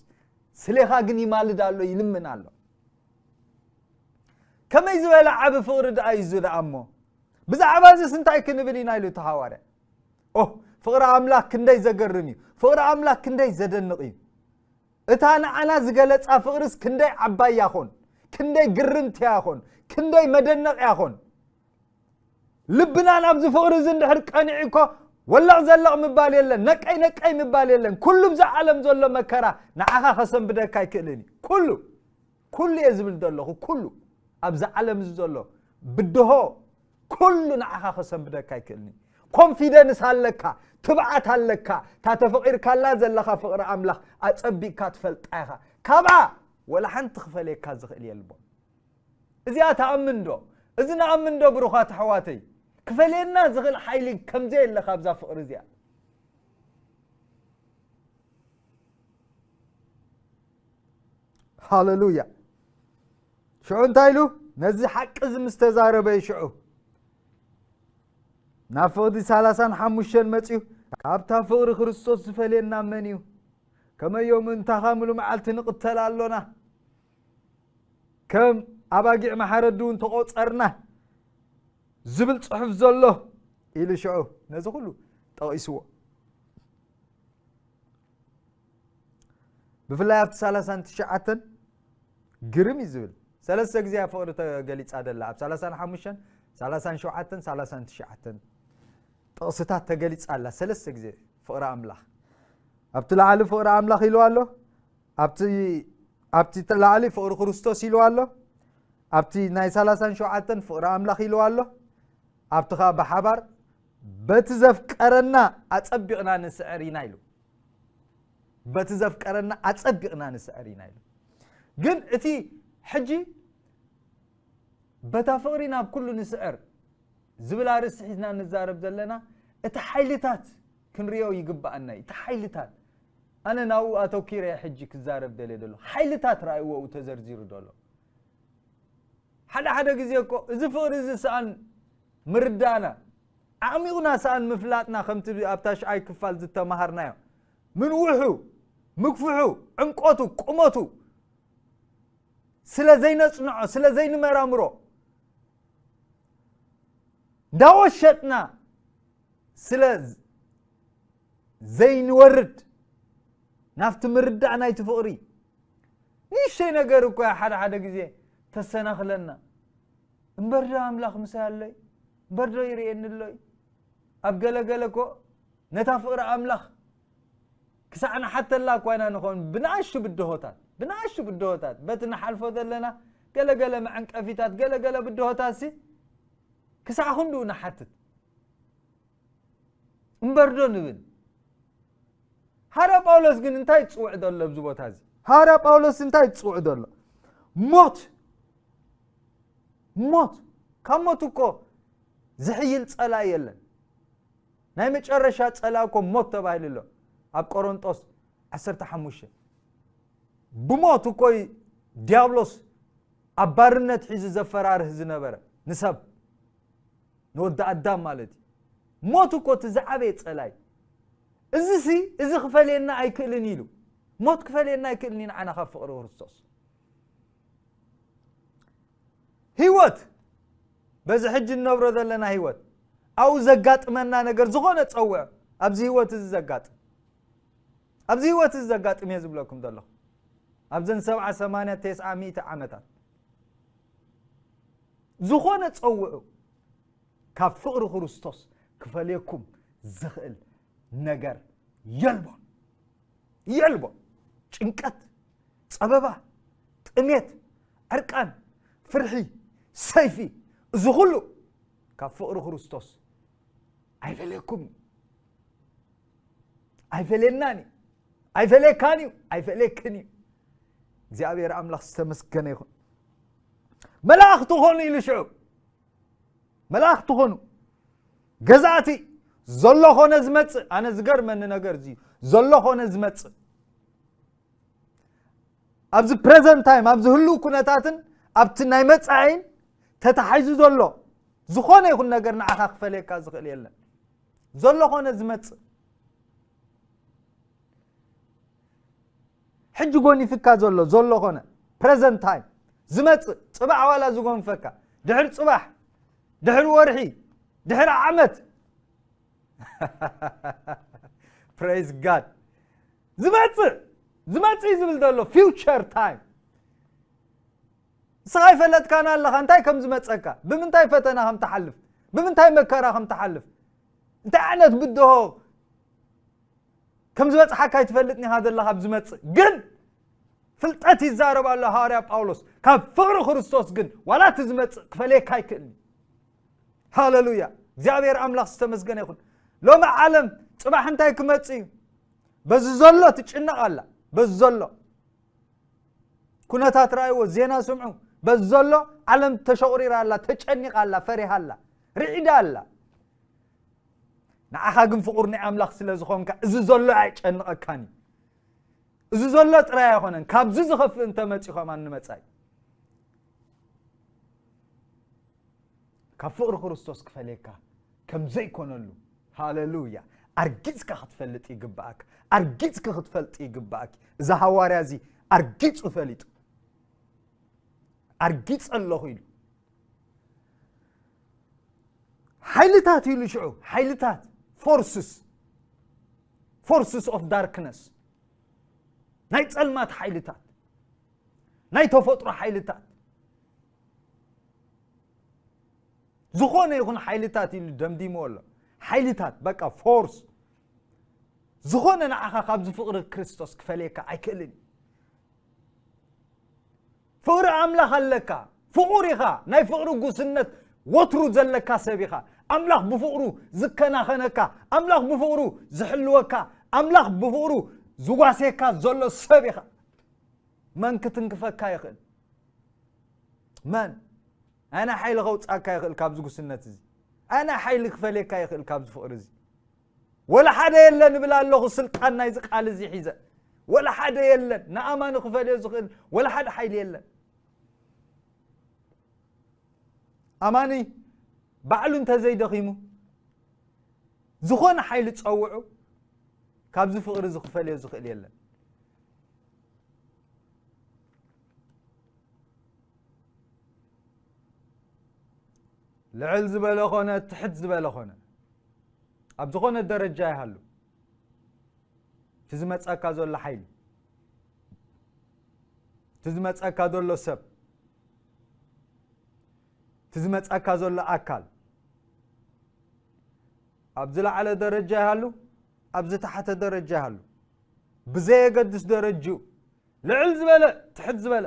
ስሌኻ ግን ይማልድ ኣሎ፣ ይልምን ኣሎ። ከመይ ዝበለ ዓቢ ፍቕሪ ደኣ እዩ እዚ ደኣ እሞ? ብዛዕባ እዚስ እንታይ ክንብል ኢና ኢሉ እቲ ሃዋርያ። ኦ፣ ፍቕሪ ኣምላኽ ክንደይ ዘገርም እዩ። ፍቕሪ ኣምላኽ ክንደይ ዘደንቕ እዩ። እታ ንዓና ዝገለጻ ፍቕርስ ክንደይ ዓባይ እያ ኾን፣ ክንደይ ግርምቲ እያ ኾን፣ ክንደይ መደነቕ እያ ኾን። ልብና ናብዚ ፍቕሪ እዚ እንድሕር ቀኒዑ እኮ ወለቕ ዘለቕ ምባል የለን፣ ነቀይ ነቀይ ምባል የለን። ኩሉ ብዛ ዓለም ዘሎ መከራ ንዓኻ ከሰንብደካ ኣይክእልን እዩ። ኩሉ፣ ኩሉ እየ ዝብል ዘለኹ፣ ኩሉ ኣብዛ ዓለም እዚ ዘሎ ብድሆ ኩሉ ንዓኻ ከሰንብደካ ኣይክእልን እዩ። ኮንፊደንስ ኣለካ፣ ትብዓት ኣለካ፣ እታ ተፈቒርካላ ዘለኻ ፍቕሪ ኣምላኽ ኣጸቢቕካ ትፈልጣ ኢኻ። ካብኣ ወላ ሓንቲ ክፈልየካ ዝኽእል የልቦን። እዚኣ ትኣምን ዶ? እዚ ንኣምን ዶ ብሩኻት ኣሕዋተይ? ክፈልየና ዝኽእል ሓይሊ ከም ዘየለ ካብዛ ፍቕሪ እዚኣ። ሃሌሉያ። ሽዑ እንታይ ኢሉ? ነዚ ሓቂ እዚ ምስ ተዛረበ እዩ ሽዑ ናብ ፍቕዲ ሰላሳን ሓሙሽተን መጺኡ፣ ካብታ ፍቕሪ ክርስቶስ ዝፈልየና መን እዩ? ከመዮ ምእንታኻ ሙሉ መዓልቲ ንቕተል ኣሎና፣ ከም ኣባጊዕ ማሕረዲ እውን ተቖጸርና ዝብል ጽሑፍ ዘሎ ኢሉ ሽዑ ነዚ ኩሉ ጠቒስዎ። ብፍላይ ኣብቲ ሰላሳን ትሽዓተን ግርም እዩ ዝብል። ሰለስተ ግዜ እያ ፍቕሪ ተገሊጻ ደላ። ኣብ ሰላሳን ሓሙሽተን፣ ሰላሳን ሸውዓተን፣ ሰላሳን ትሽዓተን ጥቕስታት ተገሊጻ ኣላ። ሰለስተ ግዜ ፍቕሪ ኣምላኽ። ኣብቲ ላዕሊ ፍቕሪ ኣምላኽ ኢሉ ኣሎ። ኣብቲ፣ ኣብቲ ላዕሊ ፍቕሪ ክርስቶስ ኢሉ ኣሎ። ኣብቲ ናይ ሰላሳን ሸውዓተን ፍቕሪ ኣምላኽ ኢሉ ኣሎ። ኣብቲ ኸኣ ብሓባር በቲ ዘፍቀረና ኣጸቢቕና ንስዕር ኢና ኢሉ። በቲ ዘፍቀረና ኣጸቢቕና ንስዕር ኢና ኢሉ። ግን እቲ ሕጂ በታ ፍቕሪ ናብ ኩሉ ንስዕር ዝብል ኣርእስቲ ሒዝና ንዛረብ ዘለና፣ እቲ ሓይልታት ክንርእዮ ይግብኣና እዩ። እቲ ሓይልታት፣ ኣነ ናብኡ ኣተኪረ እየ ሕጂ ክዛረብ ደልየ ዘሎ። ሓይልታት ረኣይዎ፣ ተዘርዚሩ ዘሎ። ሓደ ሓደ ግዜ እኮ እዚ ፍቕሪ እዚ ሰኣን ምርዳእና፣ ዓሚቑና ሰኣን ምፍላጥና፣ ከምቲ ኣብ ታሽዓይ ክፋል ዝተማሃርናዮ፣ ምንውሑ፣ ምግፍሑ፣ ዕምቆቱ፣ ቁመቱ ስለ ዘይነጽንዖ፣ ስለ ዘይንመራምሮ፣ እንዳወሸጥና ስለ ዘይንወርድ ናብቲ ምርዳእ ናይቲ ፍቕሪ፣ ንእሽተይ ነገር እኮ እያ ሓደ ሓደ ግዜ ተሰናኽለና። እምበር ዶ ኣምላኽ ምሳይ ኣሎ እዩ? እምበር ዶ ይርእየኒ ኣሎ እዩ? ኣብ ገለ ገለ እኮ ነታ ፍቕሪ ኣምላኽ ክሳዕ ንሓተላ እኳ ኢና ንኸውን፣ ብንኣሽቱ ብድሆታት፣ ብንኣሽቱ ብድሆታት፣ በቲ ንሓልፎ ዘለና ገለ ገለ መዐንቀፊታት፣ ገለ ገለ ብድሆታትሲ ክሳዕ ክንድኡ ንሓትት። እምበር ዶ ንብል? ሃረ ጳውሎስ ግን እንታይ ይጽውዕ ዘሎ ኣብዚ ቦታ እዚ? ሃረ ጳውሎስ እንታይ ይጽውዕ ዘሎ? ሞት፣ ሞት፣ ካብ ሞት እኮ ዝሕይል ጸላኢ የለን። ናይ መጨረሻ ጸላኢ እኮ ሞት ተባሂሉ ኣሎ ኣብ ቆሮንጦስ ዓሰርተ ሓሙሽተ። ብሞት እኮ እዩ ዲያብሎስ ኣብ ባርነት ሒዙ ዘፈራርህ ዝነበረ ንሰብ፣ ንወዲ ኣዳም ማለት እዩ። ሞት እኮ እቲ ዝዓበየ ጸላኢ። እዚ ሲ እዚ ክፈልየና ኣይክእልን ኢሉ። ሞት ክፈልየና ኣይክእልን እዩ ንዓና ካብ ፍቕሪ ክርስቶስ። ህይወት፣ በዚ ሕጂ እንነብሮ ዘለና ህይወት፣ ኣብኡ ዘጋጥመና ነገር ዝኾነ ጸውዕ፣ ኣብዚ ህይወት እዚ ዘጋጥም፣ ኣብዚ ህይወት እዚ ዘጋጥም እየ ዝብለኩም ዘለኹ። ኣብዘን ሰብዓ፣ ሰማንያ፣ ተስዓ፣ ሚእቲ ዓመታት ዝኾነ ጸውዑ፣ ካብ ፍቕሪ ክርስቶስ ክፈልየኩም ዝኽእል ነገር የልቦን። የልቦን። ጭንቀት፣ ጸበባ፣ ጥሜት፣ ዕርቃን፣ ፍርሒ፣ ሰይፊ፣ እዚ ኩሉ ካብ ፍቕሪ ክርስቶስ ኣይፈለየኩም እዩ። ኣይፈለየናን እዩ። ኣይፈለየካን እዩ። ኣይፈለየክን እዩ። እግዚኣብሔር ኣምላኽ ዝተመስገነ ይኹን። መላእኽቲ ኾኑ ኢሉ ሽዑ። መላእኽቲ ኾኑ። ገዛእቲ፣ ዘሎ ኾነ ዝመጽእ። ኣነ ዝገርመኒ ነገር እዚ እዩ። ዘሎ ኾነ ዝመጽእ። ኣብዚ ፕረዘንት ታይም፣ ኣብዚ ህሉው ኩነታትን ኣብቲ ናይ መጻኢን ተታሒዙ ዘሎ ዝኾነ ይኹን ነገር ንዓኻ ክፈልየካ ዝኽእል የለን። ዘሎ ኾነ ዝመጽእ። ሕጂ ጎኒፍካ ዘሎ፣ ዘሎ ኾነ፣ ፕረዘንት ታይም፣ ዝመጽእ፣ ጽባሕ ዋላ ዝጎንፈካ፣ ድሕሪ ጽባሕ፣ ድሕሪ ወርሒ፣ ድሕሪ ዓመት። ፕሬዝ ጋድ። ዝመጽእ፣ ዝመጽእ እዩ ዝብል ዘሎ፣ ፊውቸር ታይም። ንስኻ ኣይፈለጥካን ኣለኻ እንታይ ከም ዝመጸካ፣ ብምንታይ ፈተና ከም ትሓልፍ፣ ብምንታይ መከራ ከም ትሓልፍ፣ እንታይ ዓይነት ብድሆ ከም ዝበጽሓካ ኣይትፈልጥን ኢኻ ዘለኻ ኣብ ዝመጽእ። ግን ፍልጠት ይዛረብ ኣሎ ሃዋርያ ጳውሎስ። ካብ ፍቕሪ ክርስቶስ ግን ዋላ እቲ ዝመጽእ ክፈልየካ ኣይክእልን እዩ። ሃሌሉያ! እግዚኣብሔር ኣምላኽ ዝተመስገነ ይኹን። ሎሚ ዓለም ጽባሕ እንታይ ክመጽእ እዩ? በዚ ዘሎ ትጭነቕ ኣላ። በዚ ዘሎ ኩነታት ረኣይዎ፣ ዜና ስምዑ። በዚ ዘሎ ዓለም ተሸቑሪራ ኣላ፣ ተጨኒቓ ኣላ፣ ፈሪሃ ኣላ፣ ርዒዳ ኣላ። ንዓኻ ግን ፍቑር ናይ ኣምላኽ ስለ ዝኾንካ፣ እዚ ዘሎ ኣየጨንቐካን እዩ። እዚ ዘሎ ጥራይ ኣይኮነን፣ ካብዚ ዝኸፍእ እንተመጺኡ ከማን ንመጻኢ። ካብ ፍቕሪ ክርስቶስ ክፈልየካ ከም ዘይኮነሉ። ሃሌሉያ! ኣርጊጽካ ክትፈልጥ ይግብኣክ። ኣርጊጽኪ ክትፈልጥ ይግብኣክ። እዚ ሃዋርያ እዚ ኣርጊጹ ፈሊጡ። ኣርጊጸ ኣለኹ ኢሉ። ሓይልታት ኢሉ ሽዑ፣ ሓይልታት፣ ፎርስስ፣ ፎርስስ ኦፍ ዳርክነስ፣ ናይ ጸልማት ሓይልታት፣ ናይ ተፈጥሮ ሓይልታት፣ ዝኾነ ይኹን ሓይልታት ኢሉ ደምዲምዎ ኣሎ። ሓይልታት፣ በቃ ፎርስ፣ ዝኾነ ንዓኻ ካብዚ ፍቕሪ ክርስቶስ ክፈልየካ ኣይክእልን እዩ። ፍቕሪ ኣምላኽ ኣለካ። ፍቑር ኢኻ። ናይ ፍቕሪ ጉስነት ወትሩ ዘለካ ሰብ ኢኻ። ኣምላኽ ብፍቕሩ ዝከናኸነካ፣ ኣምላኽ ብፍቕሩ ዝሕልወካ፣ ኣምላኽ ብፍቕሩ ዝጓስየካ ዘሎ ሰብ ኢኻ። መን ክትንክፈካ ይኽእል? መን? ኣነ ሓይሊ ከውጻካ ይኽእል ካብዚ ጉስነት እዚ? ኣነ ሓይሊ ክፈልየካ ይኽእል ካብዚ ፍቕሪ እዚ? ወላ ሓደ የለን እብል ኣለኹ፣ ስልጣን ናይዚ ቃል እዚ ሒዘ። ወላ ሓደ የለን ንኣማኒ ክፈልዮ ዝኽእል ወላ ሓደ ሓይሊ የለን። ኣማኒ ባዕሉ እንተዘይደኺሙ፣ ዝኾነ ሓይሊ ጸውዑ፣ ካብዚ ፍቕሪ እዚ ክፈልዮ ዝኽእል የለን። ልዕል ዝበለ ኾነ ትሕት ዝበለ ኾነ፣ ኣብ ዝኾነ ደረጃ ይሃሉ፣ እቲ ዝመጸካ ዘሎ ሓይሊ፣ እቲ ዝመጸካ ዘሎ ሰብ፣ እቲ ዝመጸካ ዘሎ ኣካል፣ ኣብ ዝለዓለ ደረጃ ይሃሉ፣ ኣብ ዝተሓተ ደረጃ ይሃሉ፣ ብዘየገድስ ደረጅኡ፣ ልዕል ዝበለ፣ ትሕት ዝበለ፣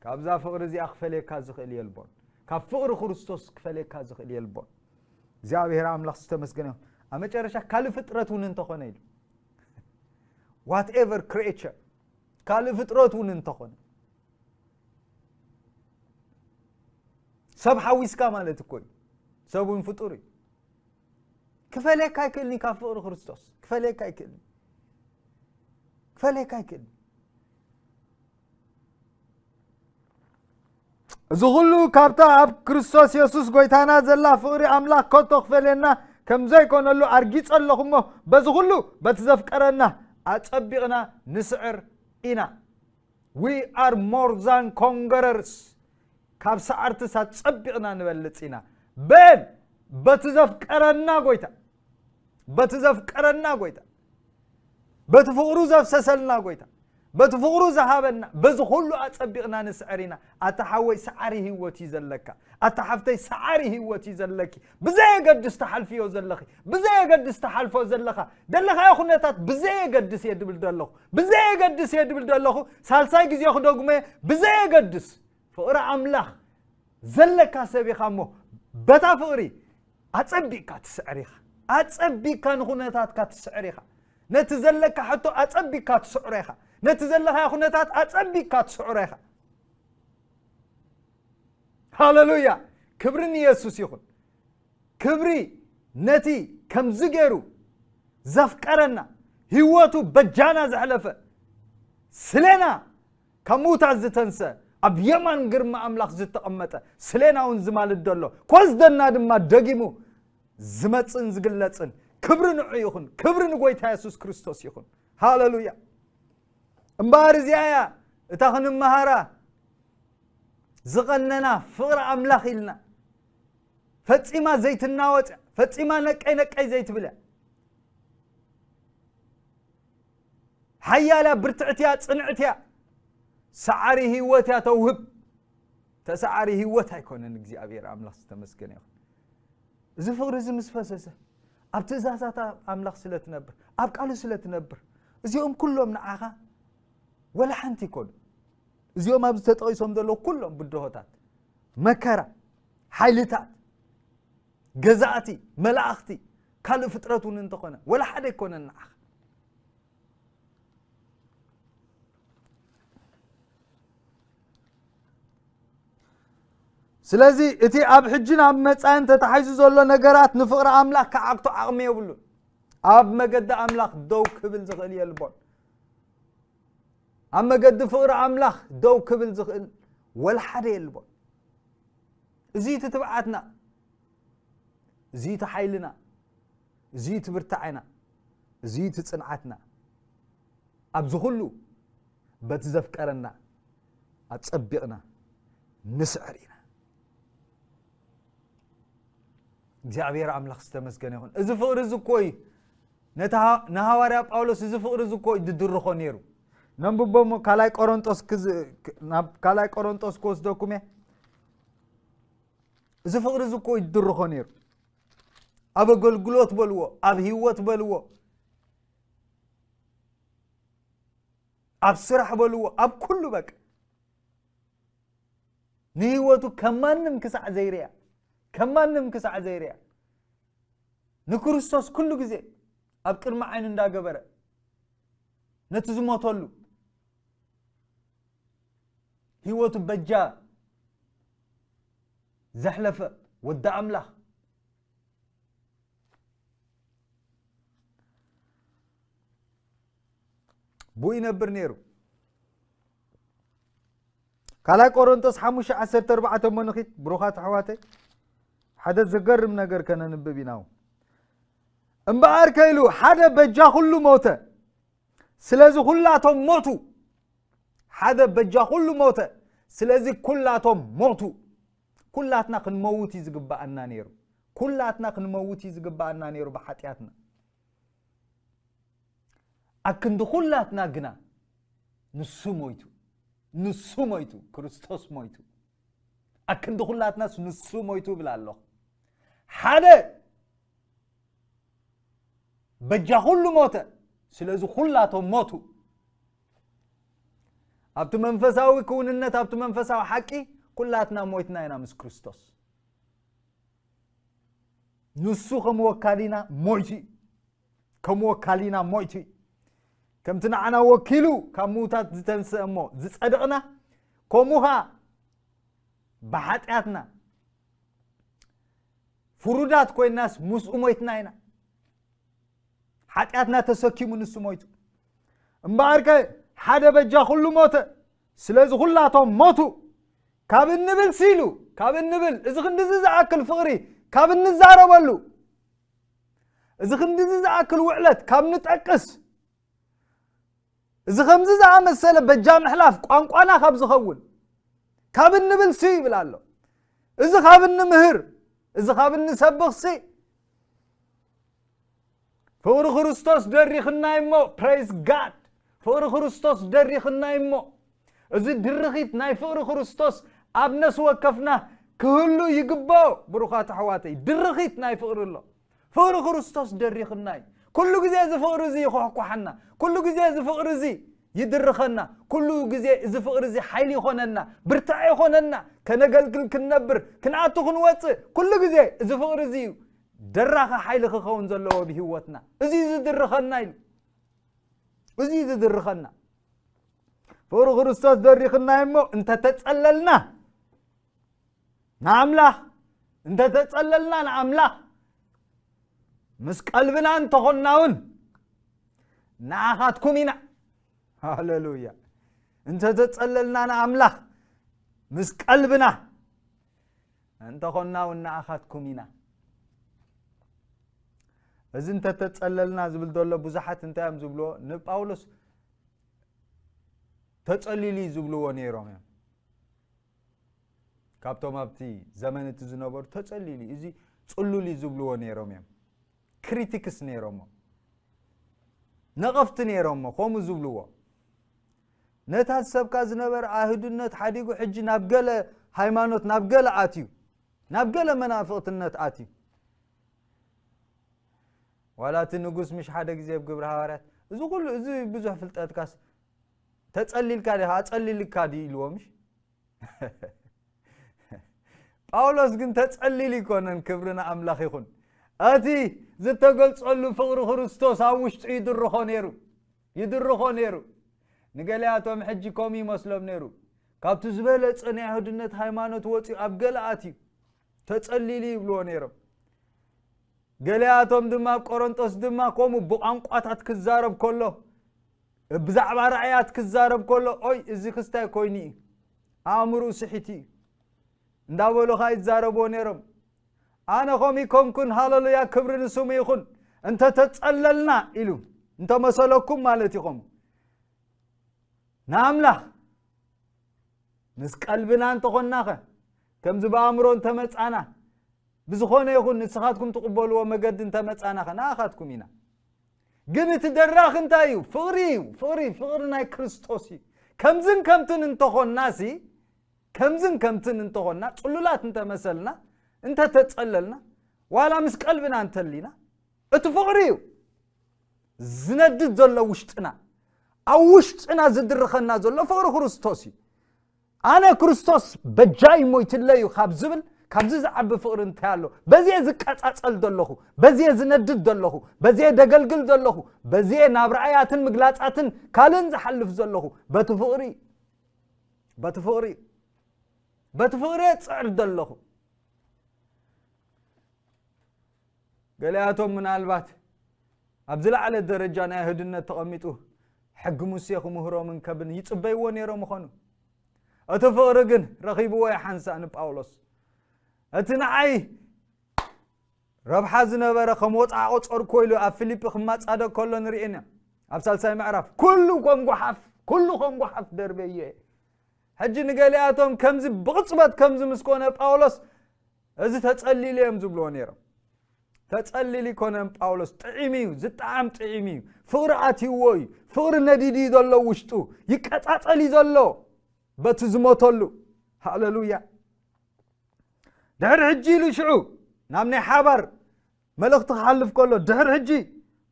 ካብዛ ፍቕሪ እዚኣ ክፈልየካ ዝኽእል የልቦን። ካብ ፍቕሪ ክርስቶስ ክፈልየካ ዝኽእል የልቦን። እግዚኣብሔር ኣምላኽ ዝተመስገነ ይኹን። ኣብ መጨረሻ ካልእ ፍጥረት እውን እንተኾነ ኢሉ፣ whatever creature፣ ካልእ ፍጥረት እውን እንተኾነ፣ ሰብ ሓዊስካ ማለት እኮ እዩ። ሰብ እውን ፍጡር እዩ። ክፈልየካ ኣይክእልን እዩ ካብ ፍቕሪ ክርስቶስ። ክፈልየካ ኣይክእልን። ክፈልየካ ኣይክእልን። እዚ ኩሉ ካብታ ኣብ ክርስቶስ የሱስ ጎይታና ዘላ ፍቕሪ ኣምላኽ ከቶ ክፈልየና ከም ዘይኮነሉ ኣርጊጸ ኣለኹ እሞ፣ በዚ ኩሉ በቲ ዘፍቀረና ኣጸቢቕና ንስዕር ኢና። We are more than conquerors። ካብ ሰዓርትስ ኣጸቢቕና ንበልጽ ኢና። በን በቲ ዘፍቀረና ጎይታ፣ በቲ ዘፍቀረና ጎይታ፣ በቲ ፍቕሩ ዘፍሰሰልና ጎይታ፣ በቲ ፍቕሩ ዝሃበና፣ በዚ ኩሉ ኣጸቢቕና ንስዕር ኢና። ኣታ ሓወይ፣ ሰዓሪ ህይወት እዩ ዘለካ። ኣታ ሓፍተይ፣ ሰዓሪ ህይወት እዩ ዘለኪ። ብዘየገድስ ትሓልፍዮ ዘለኺ፣ ብዘየገድስ ትሓልፎ ዘለኻ፣ ዘለኻዮ ኩነታት ብዘየገድስ እየ ድብል ዘለኹ። ብዘየገድስ እየ ድብል ዘለኹ። ሳልሳይ ግዜ ክደግሞ እየ። ብዘየገድስ ፍቕሪ ኣምላኽ ዘለካ ሰብ ኢኻ እሞ፣ በታ ፍቕሪ ኣጸቢቕካ ትስዕር ኢኻ። ኣጸቢቕካ ንኹነታትካ ትስዕር ኢኻ። ነቲ ዘለካ ሕቶ ኣጸቢቕካ ትስዕሮ ኢኻ። ነቲ ዘለኻዮ ኩነታት ኣጸቢቕካ ትስዕሮ ኢኻ። ሃሌሉያ! ክብሪ ንየሱስ ይኹን። ክብሪ ነቲ ከምዚ ገይሩ ዘፍቀረና፣ ህይወቱ በጃና ዘሕለፈ፣ ስሌና ካብ ምውታት ዝተንሰ፣ ኣብ የማን ግርማ ኣምላኽ ዝተቐመጠ፣ ስሌና እውን ዝማልድ ዘሎ፣ ክወስደና ድማ ደጊሙ ዝመጽእን ዝግለጽን፣ ክብሪ ንዑ ይኹን። ክብሪ ንጎይታ የሱስ ክርስቶስ ይኹን። ሃሌሉያ! እምበኣር እዚኣ እያ እታ ክንመሃራ ዝቐነና፣ ፍቕሪ ኣምላኽ ኢልና። ፈጺማ ዘይትናወጽ እያ። ፈጺማ ነቀይ ነቀይ ዘይትብል እያ። ሓያል እያ፣ ብርትዕቲ እያ፣ ጽንዕቲ እያ። ሰዓሪ ህይወት እያ ተውህብ። ተሰዓሪ ህይወት ኣይኮነን። እግዚኣብሔር ኣምላኽ ዝተመስገነ ይኹን። እዚ ፍቕሪ እዚ ምስ ፈሰሰ፣ ኣብ ትእዛዛት ኣምላኽ ስለ ትነብር፣ ኣብ ቃሉ ስለ ትነብር፣ እዚኦም ኩሎም ንዓኻ ወላ ሓንቲ ይኮኑ። እዚኦም ኣብዚ ተጠቒሶም ዘለዉ ኩሎም ብድሆታት፣ መከራ፣ ሓይልታት፣ ገዛእቲ፣ መላእኽቲ፣ ካልእ ፍጥረት እውን እንተኾነ፣ ወላ ሓደ ኣይኮነን ንዓኻ። ስለዚ እቲ ኣብ ሕጅን ኣብ መጻእን ተታሒዙ ዘሎ ነገራት ንፍቕሪ ኣምላኽ ክዓግቶ ዓቕሚ የብሉን። ኣብ መገዲ ኣምላኽ ደው ክብል ዝኽእል የልቦን። ኣብ መገዲ ፍቕሪ ኣምላኽ ደው ክብል ዝኽእል ወላ ሓደ የልቦን። እዚ እቲ ትብዓትና፣ እዚ እቲ ሓይልና፣ እዚ እቲ ብርታዕና፣ እዚ እቲ ጽንዓትና። ኣብዚ ኩሉ በቲ ዘፍቀረና ኣጸቢቕና ንስዕር ኢና። እግዚኣብሔር ኣምላኽ ዝተመስገነ ይኹን። እዚ ፍቕሪ እዚ እኮ እዩ ነቲ ሃ-፣ ንሃዋርያ ጳውሎስ እዚ ፍቕሪ እዚ እኮ እዩ ድድርኾ ነይሩ። ነንብቦ እሞ ካልኣይ ቆሮንጦስ ክዝ-፣ ክ-፣ ናብ ካልኣይ ቆሮንጦስ ክወስደኩም እየ። እዚ ፍቕሪ እዚ እኮ እዩ ድድርኾ ነይሩ። ኣብ ኣገልግሎት በልዎ፣ ኣብ ህይወት በልዎ፣ ኣብ ስራሕ በልዎ፣ ኣብ ኩሉ በቃ። ንህይወቱ ከም ማንም ክሳዕ ዘይርያ፣ ከም ማንም ክሳዕ ዘይርያ፣ ንክርስቶስ ኩሉ ግዜ ኣብ ቅድሚ ዓይኑ እንዳገበረ፣ ነቲ ዝሞተሉ ህይወቱ በጃ ዘሕለፈ ወዲ ኣምላኽ ብኡ ይነብር ነይሩ። ካልኣይ ቆሮንቶስ ሓሙሽተ ዓሰርተ ኣርባዕተ እሞ ንኺድ፣ ብሩኻት ኣሕዋተይ፣ ሓደ ዘገርም ነገር ከነንብብ ኢና። እምበኣር ከኢሉ ሓደ በጃ ኩሉ ሞተ፣ ስለዚ ኩላቶም ሞቱ። ሓደ በጃ ኩሉ ሞተ፣ ስለዚ ኩላቶም ሞቱ። ኩላትና ክንመውት እዩ ዝግባኣና ነይሩ። ኩላትና ክንመውት እዩ ዝግባኣና ነይሩ ብሓጢኣትና። ኣክንዲ ኩላትና ግና ንሱ ሞይቱ፣ ንሱ ሞይቱ፣ ክርስቶስ ሞይቱ። ኣክንዲ ኩላትናስ ንሱ ሞይቱ እብል ኣለኹ። ሓደ በጃ ኩሉ ሞተ፣ ስለዚ ኩላቶም ሞቱ። ኣብቲ መንፈሳዊ ክውንነት፣ ኣብቲ መንፈሳዊ ሓቂ ኩላትና ሞይትና ኢና ምስ ክርስቶስ። ንሱ ከም ወካሊና ሞይቱ እዩ። ከም ወካሊና ሞይቱ እዩ። ከምቲ ንዓና ወኪሉ ካብ ምዉታት ዝተንስአ እሞ ዝጸደቕና፣ ከምኡ ኸኣ ብሓጢኣትና ፍሩዳት ኮይናስ ምስኡ ሞይትና ኢና። ሓጢኣትና ተሰኪሙ ንሱ ሞይቱ። እምበኣርከ ሓደ በጃ ኩሉ ሞተ፣ ስለዚ ኩላቶም ሞቱ ካብ እንብል ሲሉ፣ ካብ እንብል፣ እዚ ክንድዚ ዝኣክል ፍቕሪ ካብ እንዛረበሉ፣ እዚ ክንድዚ ዝኣክል ውዕለት ካብ ንጠቅስ፣ እዚ ከምዚ ዝኣመሰለ በጃ ምሕላፍ ቋንቋና ካብ ዝኸውን ካብ እንብል ሲ ይብል ኣሎ። እዚ ካብ እንምህር፣ እዚ ካብ እንሰብኽ ሲ፣ ፍቕሪ ክርስቶስ ደሪኽናይ እሞ፣ praise God፣ ፍቕሪ ክርስቶስ ደሪኽናይ እሞ፣ እዚ ድርኺት ናይ ፍቕሪ ክርስቶስ ኣብ ነፍሲ ወከፍና ክህሉ ይግብኦ። ብሩኻት ኣሕዋተይ፣ ድርኺት ናይ ፍቕሪ ኣሎ። ፍቕሪ ክርስቶስ ደሪኽናይ። ኩሉ ግዜ እዚ ፍቕሪ እዚ ይኹሕኳሓና። ኩሉ ግዜ እዚ ፍቕሪ እዚ ይድርኸና። ኩሉ ግዜ እዚ ፍቕሪ እዚ ሓይሊ ይኾነና፣ ብርታዕ ይኾነና፣ ከነገልግል ክንነብር፣ ክንኣቱ ክንወጽእ፣ ኩሉ ግዜ እዚ ፍቕሪ እዚ እዩ ደራኺ ሓይሊ ክኸውን ዘለዎ ብህይወትና። እዚ እዩ ዝድርኸና ኢሉ። እዚ እዩ ዝድርኸና። ፍቕሪ ክርስቶስ ደሪኽናይ እሞ እንተተጸለልና ንኣምላኽ፣ እንተተጸለልና ንኣምላኽ፣ ምስ ቀልብና እንተኾንና እውን ንኣኻትኩም ኢና። ሃሌሉያ። እንተተጸለልና ንኣምላኽ፣ ምስ ቀልብና እንተኾንና እውን ንኣኻትኩም ኢና። እዚ እንተተጸለልና ዝብል ዘሎ ብዙሓት እንታይ እዮም ዝብልዎ? ንጳውሎስ ተጸሊሉ እዩ ዝብልዎ ነይሮም እዮም። ካብቶም ኣብቲ ዘመን እቲ ዝነበሩ ተጸሊሉ እዩ፣ እዚ ጽሉል እዩ ዝብልዎ ነይሮም እዮም። ክሪቲክስ ነይሮሞ፣ ነቐፍቲ ነይሮሞ፣ ከምኡ ዝብልዎ። ነታ ዝሰብካ ዝነበረ ኣይሁድነት ሓዲጉ ሕጂ ናብ ገለ ሃይማኖት፣ ናብ ገለ ኣትዩ፣ ናብ ገለ መናፍቕትነት ኣትዩ። ዋላ እቲ ንጉስ ምሽ ሓደ ግዜ ኣብ ግብሪ ሃዋርያት፣ እዚ ኩሉ፣ እዚ ብዙሕ ፍልጠትካስ ተጸሊልካ ዲኻ? ኣጸሊልካ ድዩ ኢልዎ ምሽ? ጳውሎስ ግን ተጸሊሉ ይኮነን፣ ክብሪ ንኣምላኽ ይኹን። እቲ ዝተገልጸሉ ፍቕሪ ክርስቶስ ኣብ ውሽጡ ይድርኾ ነይሩ፣ ይድርኾ ነይሩ። ንገሊኣቶም ሕጂ ከምኡ ይመስሎም ነይሩ። ካብቲ ዝበለጸ ናይ ኣይሁድነት ሃይማኖት ወጺኡ ኣብ ገለ ኣትዩ፣ ተጸሊሉ ይብልዎ ነይሮም። ገሊኣቶም ድማ ኣብ ቆሮንጦስ ድማ ከምኡ ብቋንቋታት ክዛረብ ከሎ፣ ብዛዕባ ራእያት ክዛረብ ከሎ፣ ኦይ፣ እዚ ክስታይ ኮይኑ እዩ፣ ኣእምርኡ ስሒቱ እዩ እንዳበሉ ኸኣ ይዛረብዎ ነይሮም። ኣነ ከምኡ ይኮንኩን፣ ሃሌሉያ፣ ክብሪ ንስሙ ይኹን፣ እንተተጸለልና ኢሉ እንተመሰለኩም ማለት እዩ። ከምኡ ንኣምላኽ ምስ ቀልብና እንተኾንናኸ፣ ከምዚ ብኣእምሮ እንተመጻና፣ ብዝኾነ ይኹን ንስኻትኩም ትቕበልዎ መገዲ እንተመጻናኸ፣ ንኣኻትኩም ኢና። ግን እቲ ደራኺ እንታይ እዩ? ፍቕሪ እዩ። ፍቕሪ፣ ፍቕሪ ናይ ክርስቶስ እዩ። ከምዝን ከምትን እንተኾንናሲ፣ ከምዝን ከምትን እንተኾንና፣ ጽሉላት እንተመሰልና፣ እንተተጸለልና፣ ዋላ ምስ ቀልብና እንተሊና፣ እቲ ፍቕሪ እዩ ዝነድድ ዘሎ ውሽጥና። ኣብ ውሽጥና ዝድርኸና ዘሎ ፍቕሪ ክርስቶስ እዩ። ኣነ ክርስቶስ በጃይ ሞይትለይ እዩ ካብ ዝብል፣ ካብዚ ዝዓቢ ፍቕሪ እንታይ ኣሎ? በዚየ ዝቀጻጸል ዘለኹ፣ በዚየ ዝነድድ ዘለኹ፣ በዚየ ደገልግል ዘለኹ፣ በዚየ ናብ ራእያትን ምግላጻትን ካልእን ዝሓልፍ ዘለኹ፣ በቲ ፍቕሪ፣ በቲ ፍቕሪ፣ በቲ ፍቕሪ እየ ዝጽዕር ዘለኹ። ገሊኣቶም ምናልባት ኣብ ዝለዓለ ደረጃ ናይ ኣይሁድነት ተቐሚጡ ሕጊ ሙሴ ክምህሮምን ከብን ይጽበይዎ ነይሮም ይኾኑ። እቲ ፍቕሪ ግን ረኺብዎ እዩ ሓንሳእ ንጳውሎስ። እቲ ንዓይ ረብሓ ዝነበረ ከም ወጻኢ ቆጸርኩዎ ኢሉ ኣብ ፊልጲ ክማጻደቕ ከሎ ንርእየና። ኣብ ሳልሳይ ምዕራፍ፣ ኩሉ ከም ጓሓፍ፣ ኩሉ ከም ጓሓፍ ደርበዮ እየ። ሕጂ ንገሊኣቶም ከምዚ ብቕጽበት ከምዚ ምስ ኮነ ጳውሎስ፣ እዚ ተጸሊሉ እዮም ዝብልዎ ነይሮም። ተጸሊሉ ይኮነን ጳውሎስ፣ ጥዒሙ እዩ፣ ዝጠዓም ጥዒሙ እዩ። ፍቕሪ ኣትይዎ እዩ። ፍቕሪ ነዲዱ እዩ ዘሎ ውሽጡ። ይቀጻጸል እዩ ዘሎ በቲ ዝሞተሉ። ሃሌሉያ። ድሕሪ ሕጂ ኢሉ ሽዑ ናብ ናይ ሓባር መልእኽቲ ክሓልፍ ከሎ፣ ድሕሪ ሕጂ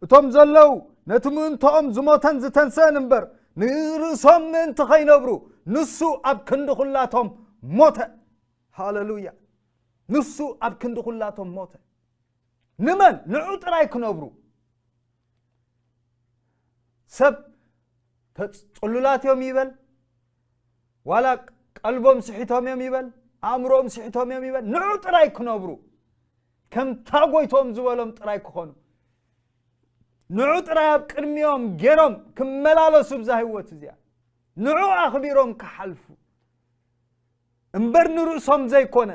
እቶም ዘለዉ ነቲ ምእንትኦም ዝሞተን ዝተንስአን እምበር፣ ንርእሶም ምእንቲ ኸይነብሩ፣ ንሱ ኣብ ክንዲ ኹላቶም ሞተ። ሃሌሉያ። ንሱ ኣብ ክንዲ ኹላቶም ሞተ። ንመን? ንዑ ጥራይ ክነብሩ። ሰብ ተጽ-፣ ጽሉላት እዮም ይበል፣ ዋላ ቀልቦም ስሒቶም እዮም ይበል፣ ኣእምሮኦም ስሒቶም እዮም ይበል፣ ንዑ ጥራይ ክነብሩ፣ ከምታ ጎይቶም ዝበሎም ጥራይ ክኾኑ፣ ንዑ ጥራይ ኣብ ቅድሚኦም ገይሮም ክመላለሱ ብዛ ህይወት እዚኣ፣ ንዑ ኣኽቢሮም ክሓልፉ እምበር ንርእሶም ዘይኮነ።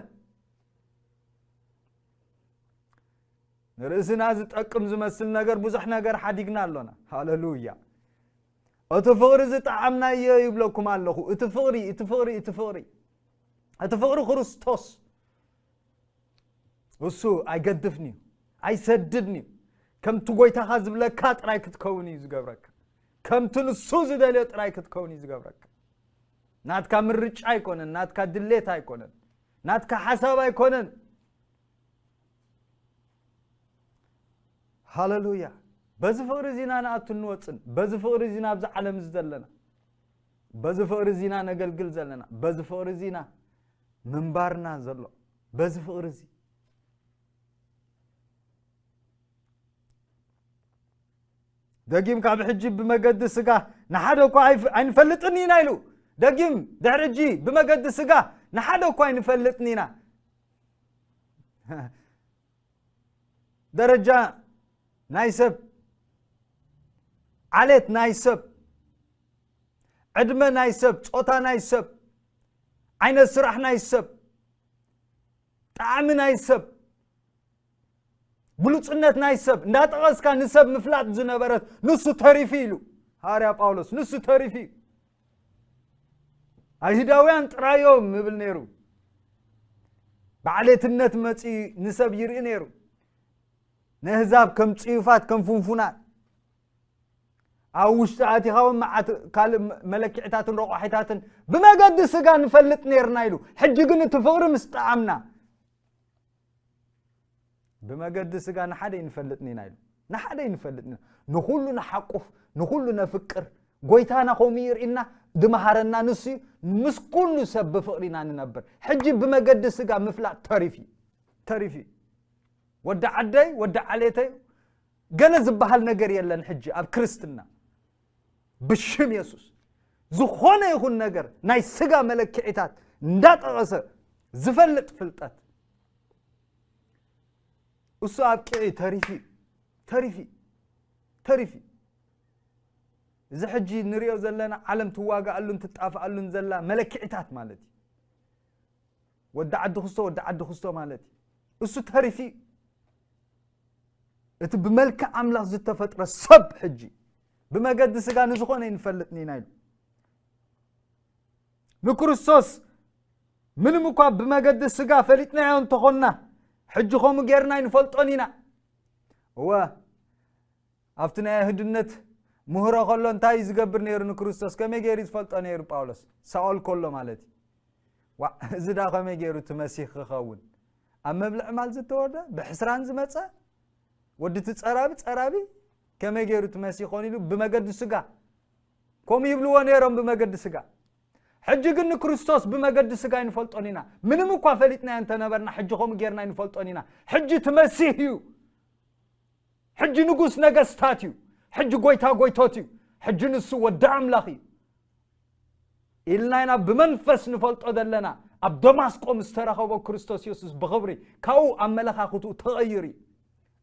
ንርእስና ዝጠቅም ዝመስል ነገር ብዙሕ ነገር ሓዲግና ኣሎና። ሃሌሉያ። እቲ ፍቕሪ ዝጠዓምናዮ ይብለኩም ኣለኹ። እቲ ፍቕሪ፣ እቲ ፍቕሪ፣ እቲ ፍቕሪ። እቲ ፍቕሪ ክርስቶስ እሱ ኣይገድፍን እዩ፣ ኣይሰድድን እዩ። ከምቲ ጎይታኻ ዝብለካ ጥራይ ክትከውን እዩ ዝገብረካ። ከምቲ ንሱ ዝደልዮ ጥራይ ክትከውን እዩ ዝገብረካ። ናትካ ምርጫ ኣይኮነን፣ ናትካ ድሌት ኣይኮነን፣ ናትካ ሓሳብ ኣይኮነን። ሃሌሉያ። በዚ ፍቕሪ እዚና ንኣቱ እንወፅን፣ በዚ ፍቕሪ እዚና ኣብዚ ዓለም እዚ ዘለና፣ በዚ ፍቕሪ እዚና ነገልግል ዘለና፣ በዚ ፍቕሪ እዚና ምንባርና ዘሎ፣ በዚ ፍቕሪ እዚ። ደጊም ካብ ሕጂ ብመገዲ ስጋ ንሓደ እኳ ኣይፍ-፣ ኣይንፈልጥን ኢና ኢሉ። ደጊም ድሕሪ ሕጂ ብመገዲ ስጋ ንሓደ እኳ ኣይንፈልጥን ኢና። ደረጃ ናይ ሰብ፣ ዓሌት ናይ ሰብ፣ ዕድመ ናይ ሰብ፣ ጾታ ናይ ሰብ፣ ዓይነት ስራሕ ናይ ሰብ፣ ጣዕሚ ናይ ሰብ፣ ብሉጽነት ናይ ሰብ እንዳጠቐስካ ንሰብ ምፍላጥ ዝነበረት ንሱ ተሪፊ ኢሉ ሃዋርያ ጳውሎስ፣ ንሱ ተሪፊ እዩ። ኣይሁዳውያን ጥራዮም ይብል ነይሩ። ብዓሌትነት መጺኡ ንሰብ ይርኢ ነይሩ። ነህዛብ ከም ጽዩፋት፣ ከም ፍንፉናት፣ ኣብ ውሽጢ ኣቲኻ እውን መዓት ካልእ መ-፣ መለክዕታትን ረቋሒታትን ብመገዲ ስጋ ንፈልጥ ነይርና ኢሉ። ሕጂ ግን እቲ ፍቕሪ ምስ ጠዓምና፣ ብመገዲ ስጋ ንሓደ ይንፈልጥን ኢና ኢሉ። ንሓደ ይንፈልጥን ኢና። ንኹሉ ንሓቁፍ፣ ንኹሉ ነፍቅር። ጎይታና ከምኡ ይርእና፣ ድመሃረና ንሱ እዩ። ምስ ኩሉ ሰብ ብፍቕሪ ኢና ንነብር። ሕጂ ብመገዲ ስጋ ምፍላጥ ተሪፍ እዩ። ተሪፍ እዩ። ወዲ ዓደይ፣ ወዲ ዓሌተይ፣ ገለ ዝበሃል ነገር የለን ሕጂ ኣብ ክርስትና። ብሽም የሱስ ዝኾነ ይኹን ነገር ናይ ስጋ መለክዒታት እንዳጠቐሰ ዝፈልጥ ፍልጠት፣ እሱ ኣብቂዑ ተሪፉ፣ ተሪፉ፣ ተሪፉ። እዚ ሕጂ ንሪኦ ዘለና ዓለም ትዋጋኣሉን ትጣፍኣሉን ዘላ መለክዒታት ማለት እዩ። ወዲ ዓዲ ክስቶ፣ ወዲ ዓዲ ክስቶ ማለት እዩ። እሱ ተሪፉ እዩ። እቲ ብመልክዕ ኣምላኽ ዝተፈጥረ ሰብ ሕጂ ብመገዲ ስጋ ንዝኾነ ይንፈልጥን ኢና ኢሉ። ንክርስቶስ ምንም እኳ ብመገዲ ስጋ ፈሊጥናዮ እንተኾንና፣ ሕጂ ከምኡ ጌርና ኣይንፈልጦን ኢና። እወ፣ ኣብቲ ናይ ኣይሁድነት ምህሮ ከሎ እንታይ እዩ ዝገብር ነይሩ ንክርስቶስ? ከመይ ገይሩ ዝፈልጦ ነይሩ ጳውሎስ? ሳኦል ከሎ ማለት እዩ። ዋዕ፣ እዚ ዳ ከመይ ገይሩ እቲ መሲህ ክኸውን? ኣብ መብልዕ ማል ዝተወርደ፣ ብሕስራን ዝመጸ፣ ወዲ እቲ ጸራቢ፣ ጸራቢ፣ ከመይ ገይሩ እቲ መሲህ ኮን ኢሉ ብመገዲ ስጋ። ከምኡ ይብልዎ ነይሮም ብመገዲ ስጋ። ሕጂ ግን ንክርስቶስ ብመገዲ ስጋ ኣይንፈልጦን ኢና። ምንም እኳ ፈሊጥናዮ እንተነበርና፣ ሕጂ ከምኡ ጌርና ኣይንፈልጦን ኢና። ሕጂ እቲ መሲህ እዩ። ሕጂ ንጉስ ነገስታት እዩ። ሕጂ ጎይታ ጎይቶት እዩ። ሕጂ ንሱ ወዲ ኣምላኽ እዩ ኢልና ኢና ብመንፈስ ንፈልጦ ዘለና። ኣብ ደማስቆ ምስ ተረኸቦ ክርስቶስ የሱስ ብኽብሪ ካብኡ ኣመለኻኽትኡ ተቐይሩ እዩ።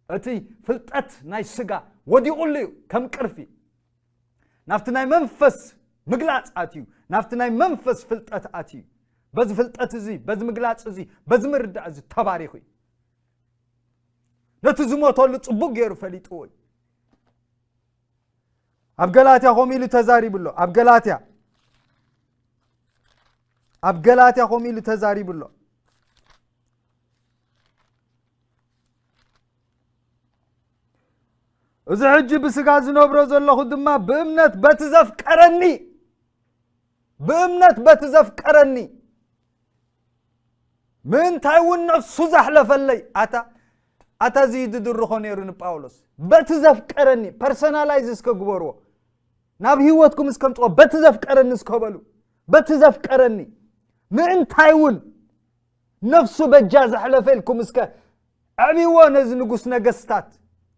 እቲ ፍልጠት ናይ ስጋ ወዲቑሉ እዩ ከም ቅርፊ። ናብቲ ናይ መንፈስ ምግላጽ ኣትዩ፣ ናብቲ ናይ መንፈስ ፍልጠት ኣትዩ። በዚ ፍልጠት እዚ፣ በዚ ምግላጽ እዚ፣ በዚ ምርዳእ እዚ ተባሪኹ እዩ። ነቲ ዝሞተሉ ጽቡቕ ገይሩ ፈሊጥዎ እዩ። ኣብ ገላትያ ከምኡ ኢሉ ተዛሪቡ ኣሎ። ኣብ ገላትያ፣ ኣብ ገላትያ ከምኡ ኢሉ ተዛሪቡ ኣሎ። እዚ ሕጂ ብስጋ ዝነብሮ ዘለኹ ድማ ብእምነት በቲ ዘፍቀረኒ፣ ብእምነት በቲ ዘፍቀረኒ፣ ምእንታይ እውን ነፍሱ ዘሕለፈለይ። ኣታ፣ ኣታ እዚ ድድርኾ ነይሩ ንጳውሎስ። በቲ ዘፍቀረኒ፣ ፐርሰናላይዝ እስከ ግበርዎ። ናብ ህይወትኩም እስከ ምጽኦ፣ በቲ ዘፍቀረኒ እስከ በሉ። በቲ ዘፍቀረኒ፣ ምእንታይ እውን ነፍሱ በጃ ዘሕለፈ ኢልኩም እስከ ኣዕብዎ ነዚ ንጉስ ነገስታት፣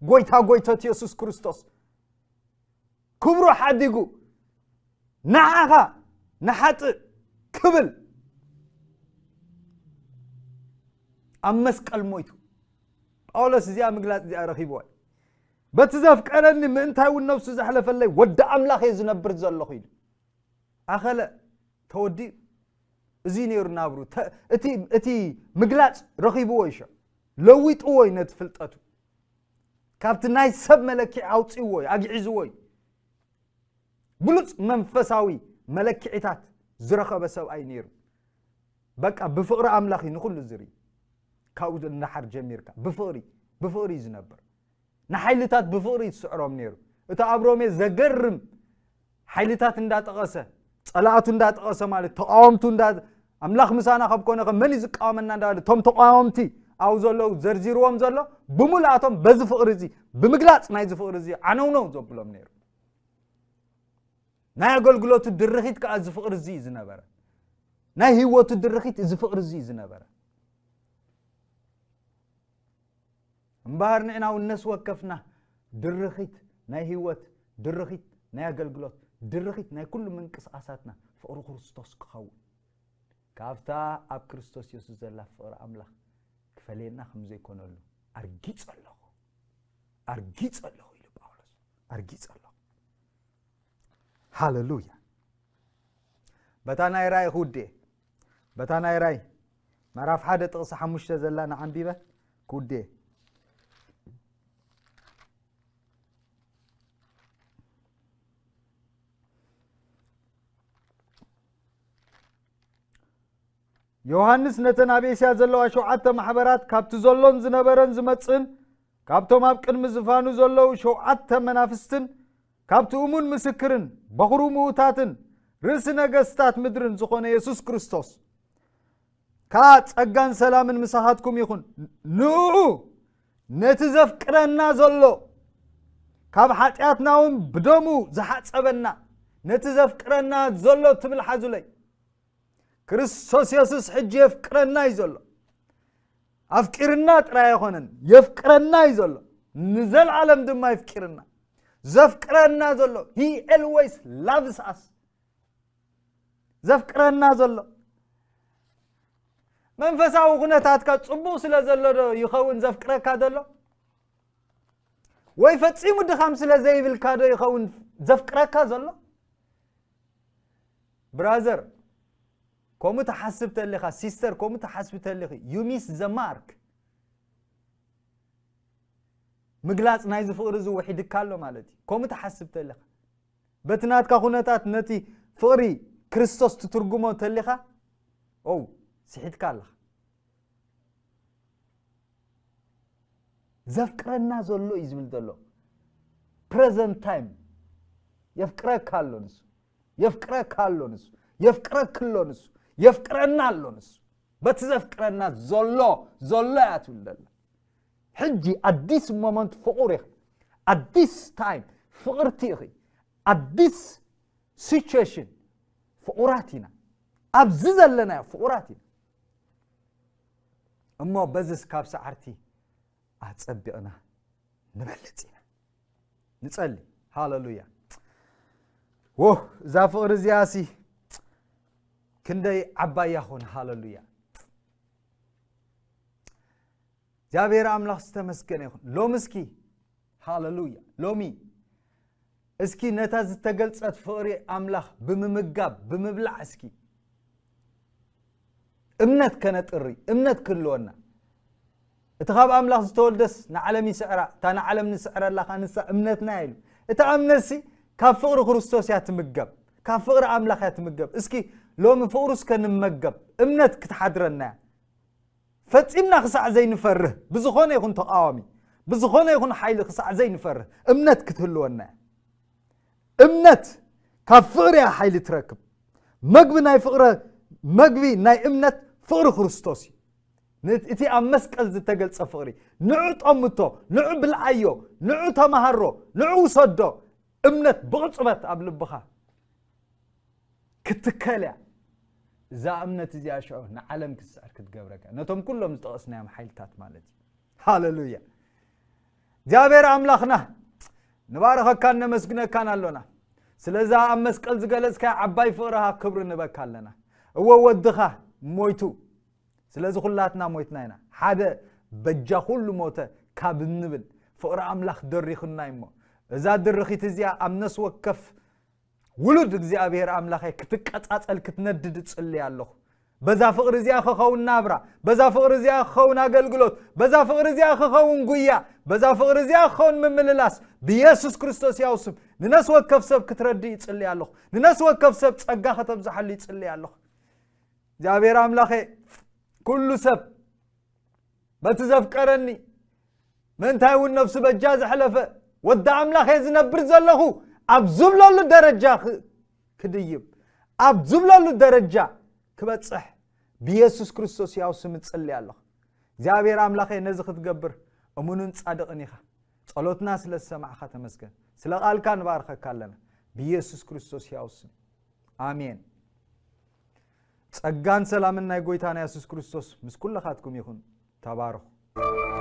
ጎይታ ጎይቶት የሱስ ክርስቶስ። ክብሩ ሓዲጉ ንዓኻ ንሓጥእ ክብል ኣብ መስቀል ሞይቱ። ጳውሎስ እዚኣ ምግላጽ እዚኣ ረኺብዋ። በቲ ዘፍቀረኒ ምእንታይ እውን ነፍሱ ዘሕለፈለይ ወዲ ኣምላኽ እየ ዝነብር ዘለኹ ኢሉ። ኣኸለ ተወዲኡ። እዚ ነይሩ ናብሩ። ተ-፣ እቲ፣ እቲ ምግላጽ ረኺብዎ ይሸ። ለዊጥዎ እዩ ነቲ ፍልጠቱ። ካብቲ ናይ ሰብ መለክዒ ኣውጺእዎ እዩ፣ ኣግዒዝዎ እዩ። ብሉጽ መንፈሳዊ መለክዒታት ዝረኸበ ሰብኣይ ነይሩ። በቃ ብፍቕሪ ኣምላኽ እዩ ንኹሉ ዝርኢ። ካብኡ እንዳሓር ጀሚርካ ብፍቕሪ፣ ብፍቕሪ እዩ ዝነብር። ንሓይልታት ብፍቕሪ እዩ ዝስዕሮም ነይሩ። እቲ ኣብ ሮሜ ዘገርም ሓይልታት እንዳጠቐሰ፣ ጸላእቱ እንዳጠቐሰ ማለት ተቃወምቱ እንዳ-፣ ኣምላኽ ምሳና ካብ ኮነ ከ መን እዩ ዝቃወመና እንዳበለ፣ እቶም ተቃወምቲ ኣብኡ ዘለዉ ዘርዚርዎም ዘሎ፣ ብምልኣቶም በዚ ፍቕሪ እዚ፣ ብምግላጽ ናይዚ ፍቕሪ እዚ ዓነውነው ዘብሎም ነይሩ። ናይ ኣገልግሎቱ ድርኺት ከኣ እዚ ፍቕሪ እዚ እዩ ዝነበረ። ናይ ህይወቱ ድርኺት እዚ ፍቕሪ እዚ እዩ ዝነበረ። እምበሃር ንዕና እውን ነፍሲ ወከፍና ድርኺት ናይ ህይወት፣ ድርኺት ናይ ኣገልግሎት፣ ድርኺት ናይ ኩሉ ምንቅስቓሳትና ፍቕሪ ክርስቶስ ክኸውን፣ ካብታ ኣብ ክርስቶስ የሱስ ዘላ ፍቕሪ ኣምላኽ ክፈልየና ከም ዘይኮነሉ ኣርጊጸ ኣለኹ፣ ኣርጊጸ ኣለኹ ኢሉ ጳውሎስ። ኣርጊጸ ኣለኹ። ሃሌሉያ። በታ ናይ ራእይ ክውድእ፣ በታ ናይ ራእይ ምዕራፍ ሓደ ጥቕሲ ሓሙሽተ ዘላ ንዓንቢበ ክውድእ። ዮሃንስ ነተን ኣብ ኤስያ ዘለዋ ሸውዓተ ማሕበራት፣ ካብቲ ዘሎን ዝነበረን ዝመጽእን፣ ካብቶም ኣብ ቅድሚ ዝፋኑ ዘለዉ ሸውዓተ መናፍስትን፣ ካብቲ እሙን ምስክርን በኹሩ ምዉታትን ርእሲ ነገስታት ምድርን ዝኾነ የሱስ ክርስቶስ ከኣ ጸጋን ሰላምን ምሳኻትኩም ይኹን። ንኡ ነቲ ዘፍቅረና ዘሎ፣ ካብ ሓጢኣትና እውን ብደሙ ዝሓጸበና፣ ነቲ ዘፍቅረና ዘሎ ትብል ሓዙለይ። ክርስቶስ የሱስ ሕጂ የፍቅረና እዩ ዘሎ። ኣፍቂርና ጥራይ ኣይኮነን፣ የፍቅረና እዩ ዘሎ። ንዘለዓለም ድማ የፍቂርና። ዘፍቅረና ዘሎ፣ he always loves us። ዘፍቅረና ዘሎ። መንፈሳዊ ኩነታትካ ጽቡቕ ስለ ዘሎ ዶ ይኸውን ዘፍቅረካ ዘሎ? ወይ ፈጺሙ ድኻም ስለ ዘይብልካ ዶ ይኸውን ዘፍቅረካ ዘሎ? ብራዘር፣ ከምኡ ትሓስብ ተሊኻ፣ ሲስተር፣ ከምኡ ትሓስቢ ተሊኺ፣ you miss the mark። ምግላጽ ናይዚ ፍቕሪ እዚ ውሒድካ ኣሎ ማለት እዩ። ከምኡ ትሓስብ ተሊኻ፣ በቲ ናትካ ኩነታት ነቲ ፍቕሪ ክርስቶስ ትትርጉሞ ተሊኻ፣ ኦ፣ ስሒትካ ኣለኻ። ዘፍቅረና ዘሎ እዩ ዝብል ዘሎ። ፕረዘንት ታይም። የፍቅረካ ኣሎ ንሱ። የፍቅረካ ኣሎ ንሱ። የፍቅረክ ኣሎ ንሱ። የፍቅረና ኣሎ ንሱ። በቲ ዘፍቅረና ዘሎ፣ ዘሎ እያ ትብል ዘላ። ሕጂ ኣዲስ ሞመንት ፍቑር ኢኺ። ኣዲስ ታይም ፍቕርቲ ኢኺ። ኣዲስ ሲቹዌሽን ፍቑራት ኢና። ኣብዚ ዘለናዮ ፍቑራት ኢና። እሞ በዚስ ካብ ሰዓርቲ ኣጸቢቕና ንበልጽ ኢና። ንጸሊ። ሃሌሉያ። ወ-፣ እዛ ፍቕሪ እዚኣሲ ክንደይ ዓባይ እያ ኾን። ሃሌሉያ። እግዚኣብሔር ኣምላኽ ዝተመስገነ ይኹን። ሎሚ እስኪ፣ ሃሌሉያ፣ ሎሚ እስኪ ነታ ዝተገልጸት ፍቕሪ ኣምላኽ ብምምጋብ፣ ብምብላዕ እስኪ እምነት ከነጥሪ፣ እምነት ክህልወና። እቲ ካብ ኣምላኽ ዝተወልደስ ንዓለም ይስዕራ፣ እታ ንዓለም ንስዕረላ ኸኣ ንሳ እምነትና ኢሉ። እታ እምነትሲ ካብ ፍቕሪ ክርስቶስ እያ ትምገብ፣ ካብ ፍቕሪ ኣምላኽ እያ ትምገብ። እስኪ ሎሚ ፍቕሩ እስከ ንመገብ፣ እምነት ክትሓድረና እያ። ፈጺምና ክሳዕ ዘይንፈርህ፣ ብዝኾነ ይኹን ተቓዋሚ፣ ብዝኾነ ይኹን ሓይሊ ክሳዕ ዘይንፈርህ፣ እምነት ክትህልወና እያ። እምነት ካብ ፍቕሪ እያ ሓይሊ ትረክብ። መግቢ ናይ ፍቕረ-፣ መግቢ ናይ እምነት ፍቕሪ ክርስቶስ እዩ። ን-፣ እቲ ኣብ መስቀል ዝተገልጸ ፍቕሪ፣ ንዑ ጠምቶ፣ ንዑ ብልዓዮ፣ ንዑ ተማሃሮ፣ ንዑ ውሰዶ። እምነት ብቕጽበት ኣብ ልብኻ ክትከል እያ። እዛ እምነት እዚኣ ሽዑ ንዓለም ክትስዕር ክትገብረካ፣ ነቶም ኩሎም ዝጠቐስናዮም ሓይልታት ማለት እዩ። ሃሌሉያ። እግዚኣብሔር ኣምላኽና ንባረኸካን ነመስግነካን ኣሎና። ስለዛ ኣብ መስቀል ዝገለጽካያ ዓባይ ፍቕርኻ ክብሪ ንበካ ኣለና። እወ ወድኻ ሞይቱ፣ ስለዚ ኩላትና ሞይትና ኢና። ሓደ በጃ ኩሉ ሞተ ካብ እንብል ፍቕሪ ኣምላኽ ደሪኹና እሞ እዛ ድርኺት እዚኣ ኣብ ነፍሲ ወከፍ ውሉድ እግዚኣብሔር ኣምላኸይ ክትቀጻጸል ክትነድድ እጽሊ ኣለኹ። በዛ ፍቕሪ እዚኣ ክኸውን ናብራ፣ በዛ ፍቕሪ እዚኣ ክኸውን ኣገልግሎት፣ በዛ ፍቕሪ እዚኣ ክኸውን ጉያ፣ በዛ ፍቕሪ እዚኣ ክኸውን ምምልላስ ብኢየሱስ ክርስቶስ ያው ስም ንነፍሲ ወከፍ ሰብ ክትረድእ ይጽሊ ኣለኹ። ንነፍሲ ወከፍ ሰብ ጸጋ ከተብዝሓሉ ይጽሊ ኣለኹ። እግዚኣብሔር ኣምላኸ ኩሉ ሰብ በቲ ዘፍቀረኒ ምእንታይ እውን ነፍሱ በጃ ዘሕለፈ ወዲ ኣምላኽ እየ ዝነብር ዘለኹ ኣብ ዝብለሉ ደረጃ ክ- ክድይብ ኣብ ዝብለሉ ደረጃ ክበጽሕ ብኢየሱስ ክርስቶስ ያው ስም እጽሊ ኣለኹ። እግዚኣብሔር ኣምላኸ ነዚ ክትገብር እሙንን ጻድቕን ኢኻ። ጸሎትና ስለ ዝሰማዕኻ ተመስገን። ስለ ቃልካ ንባርኸካ ኣለና ብኢየሱስ ክርስቶስ ያው ስም ኣሜን። ጸጋን ሰላምን ናይ ጎይታና የሱስ ክርስቶስ ምስ ኩለኻትኩም ይኹን። ተባረኹ።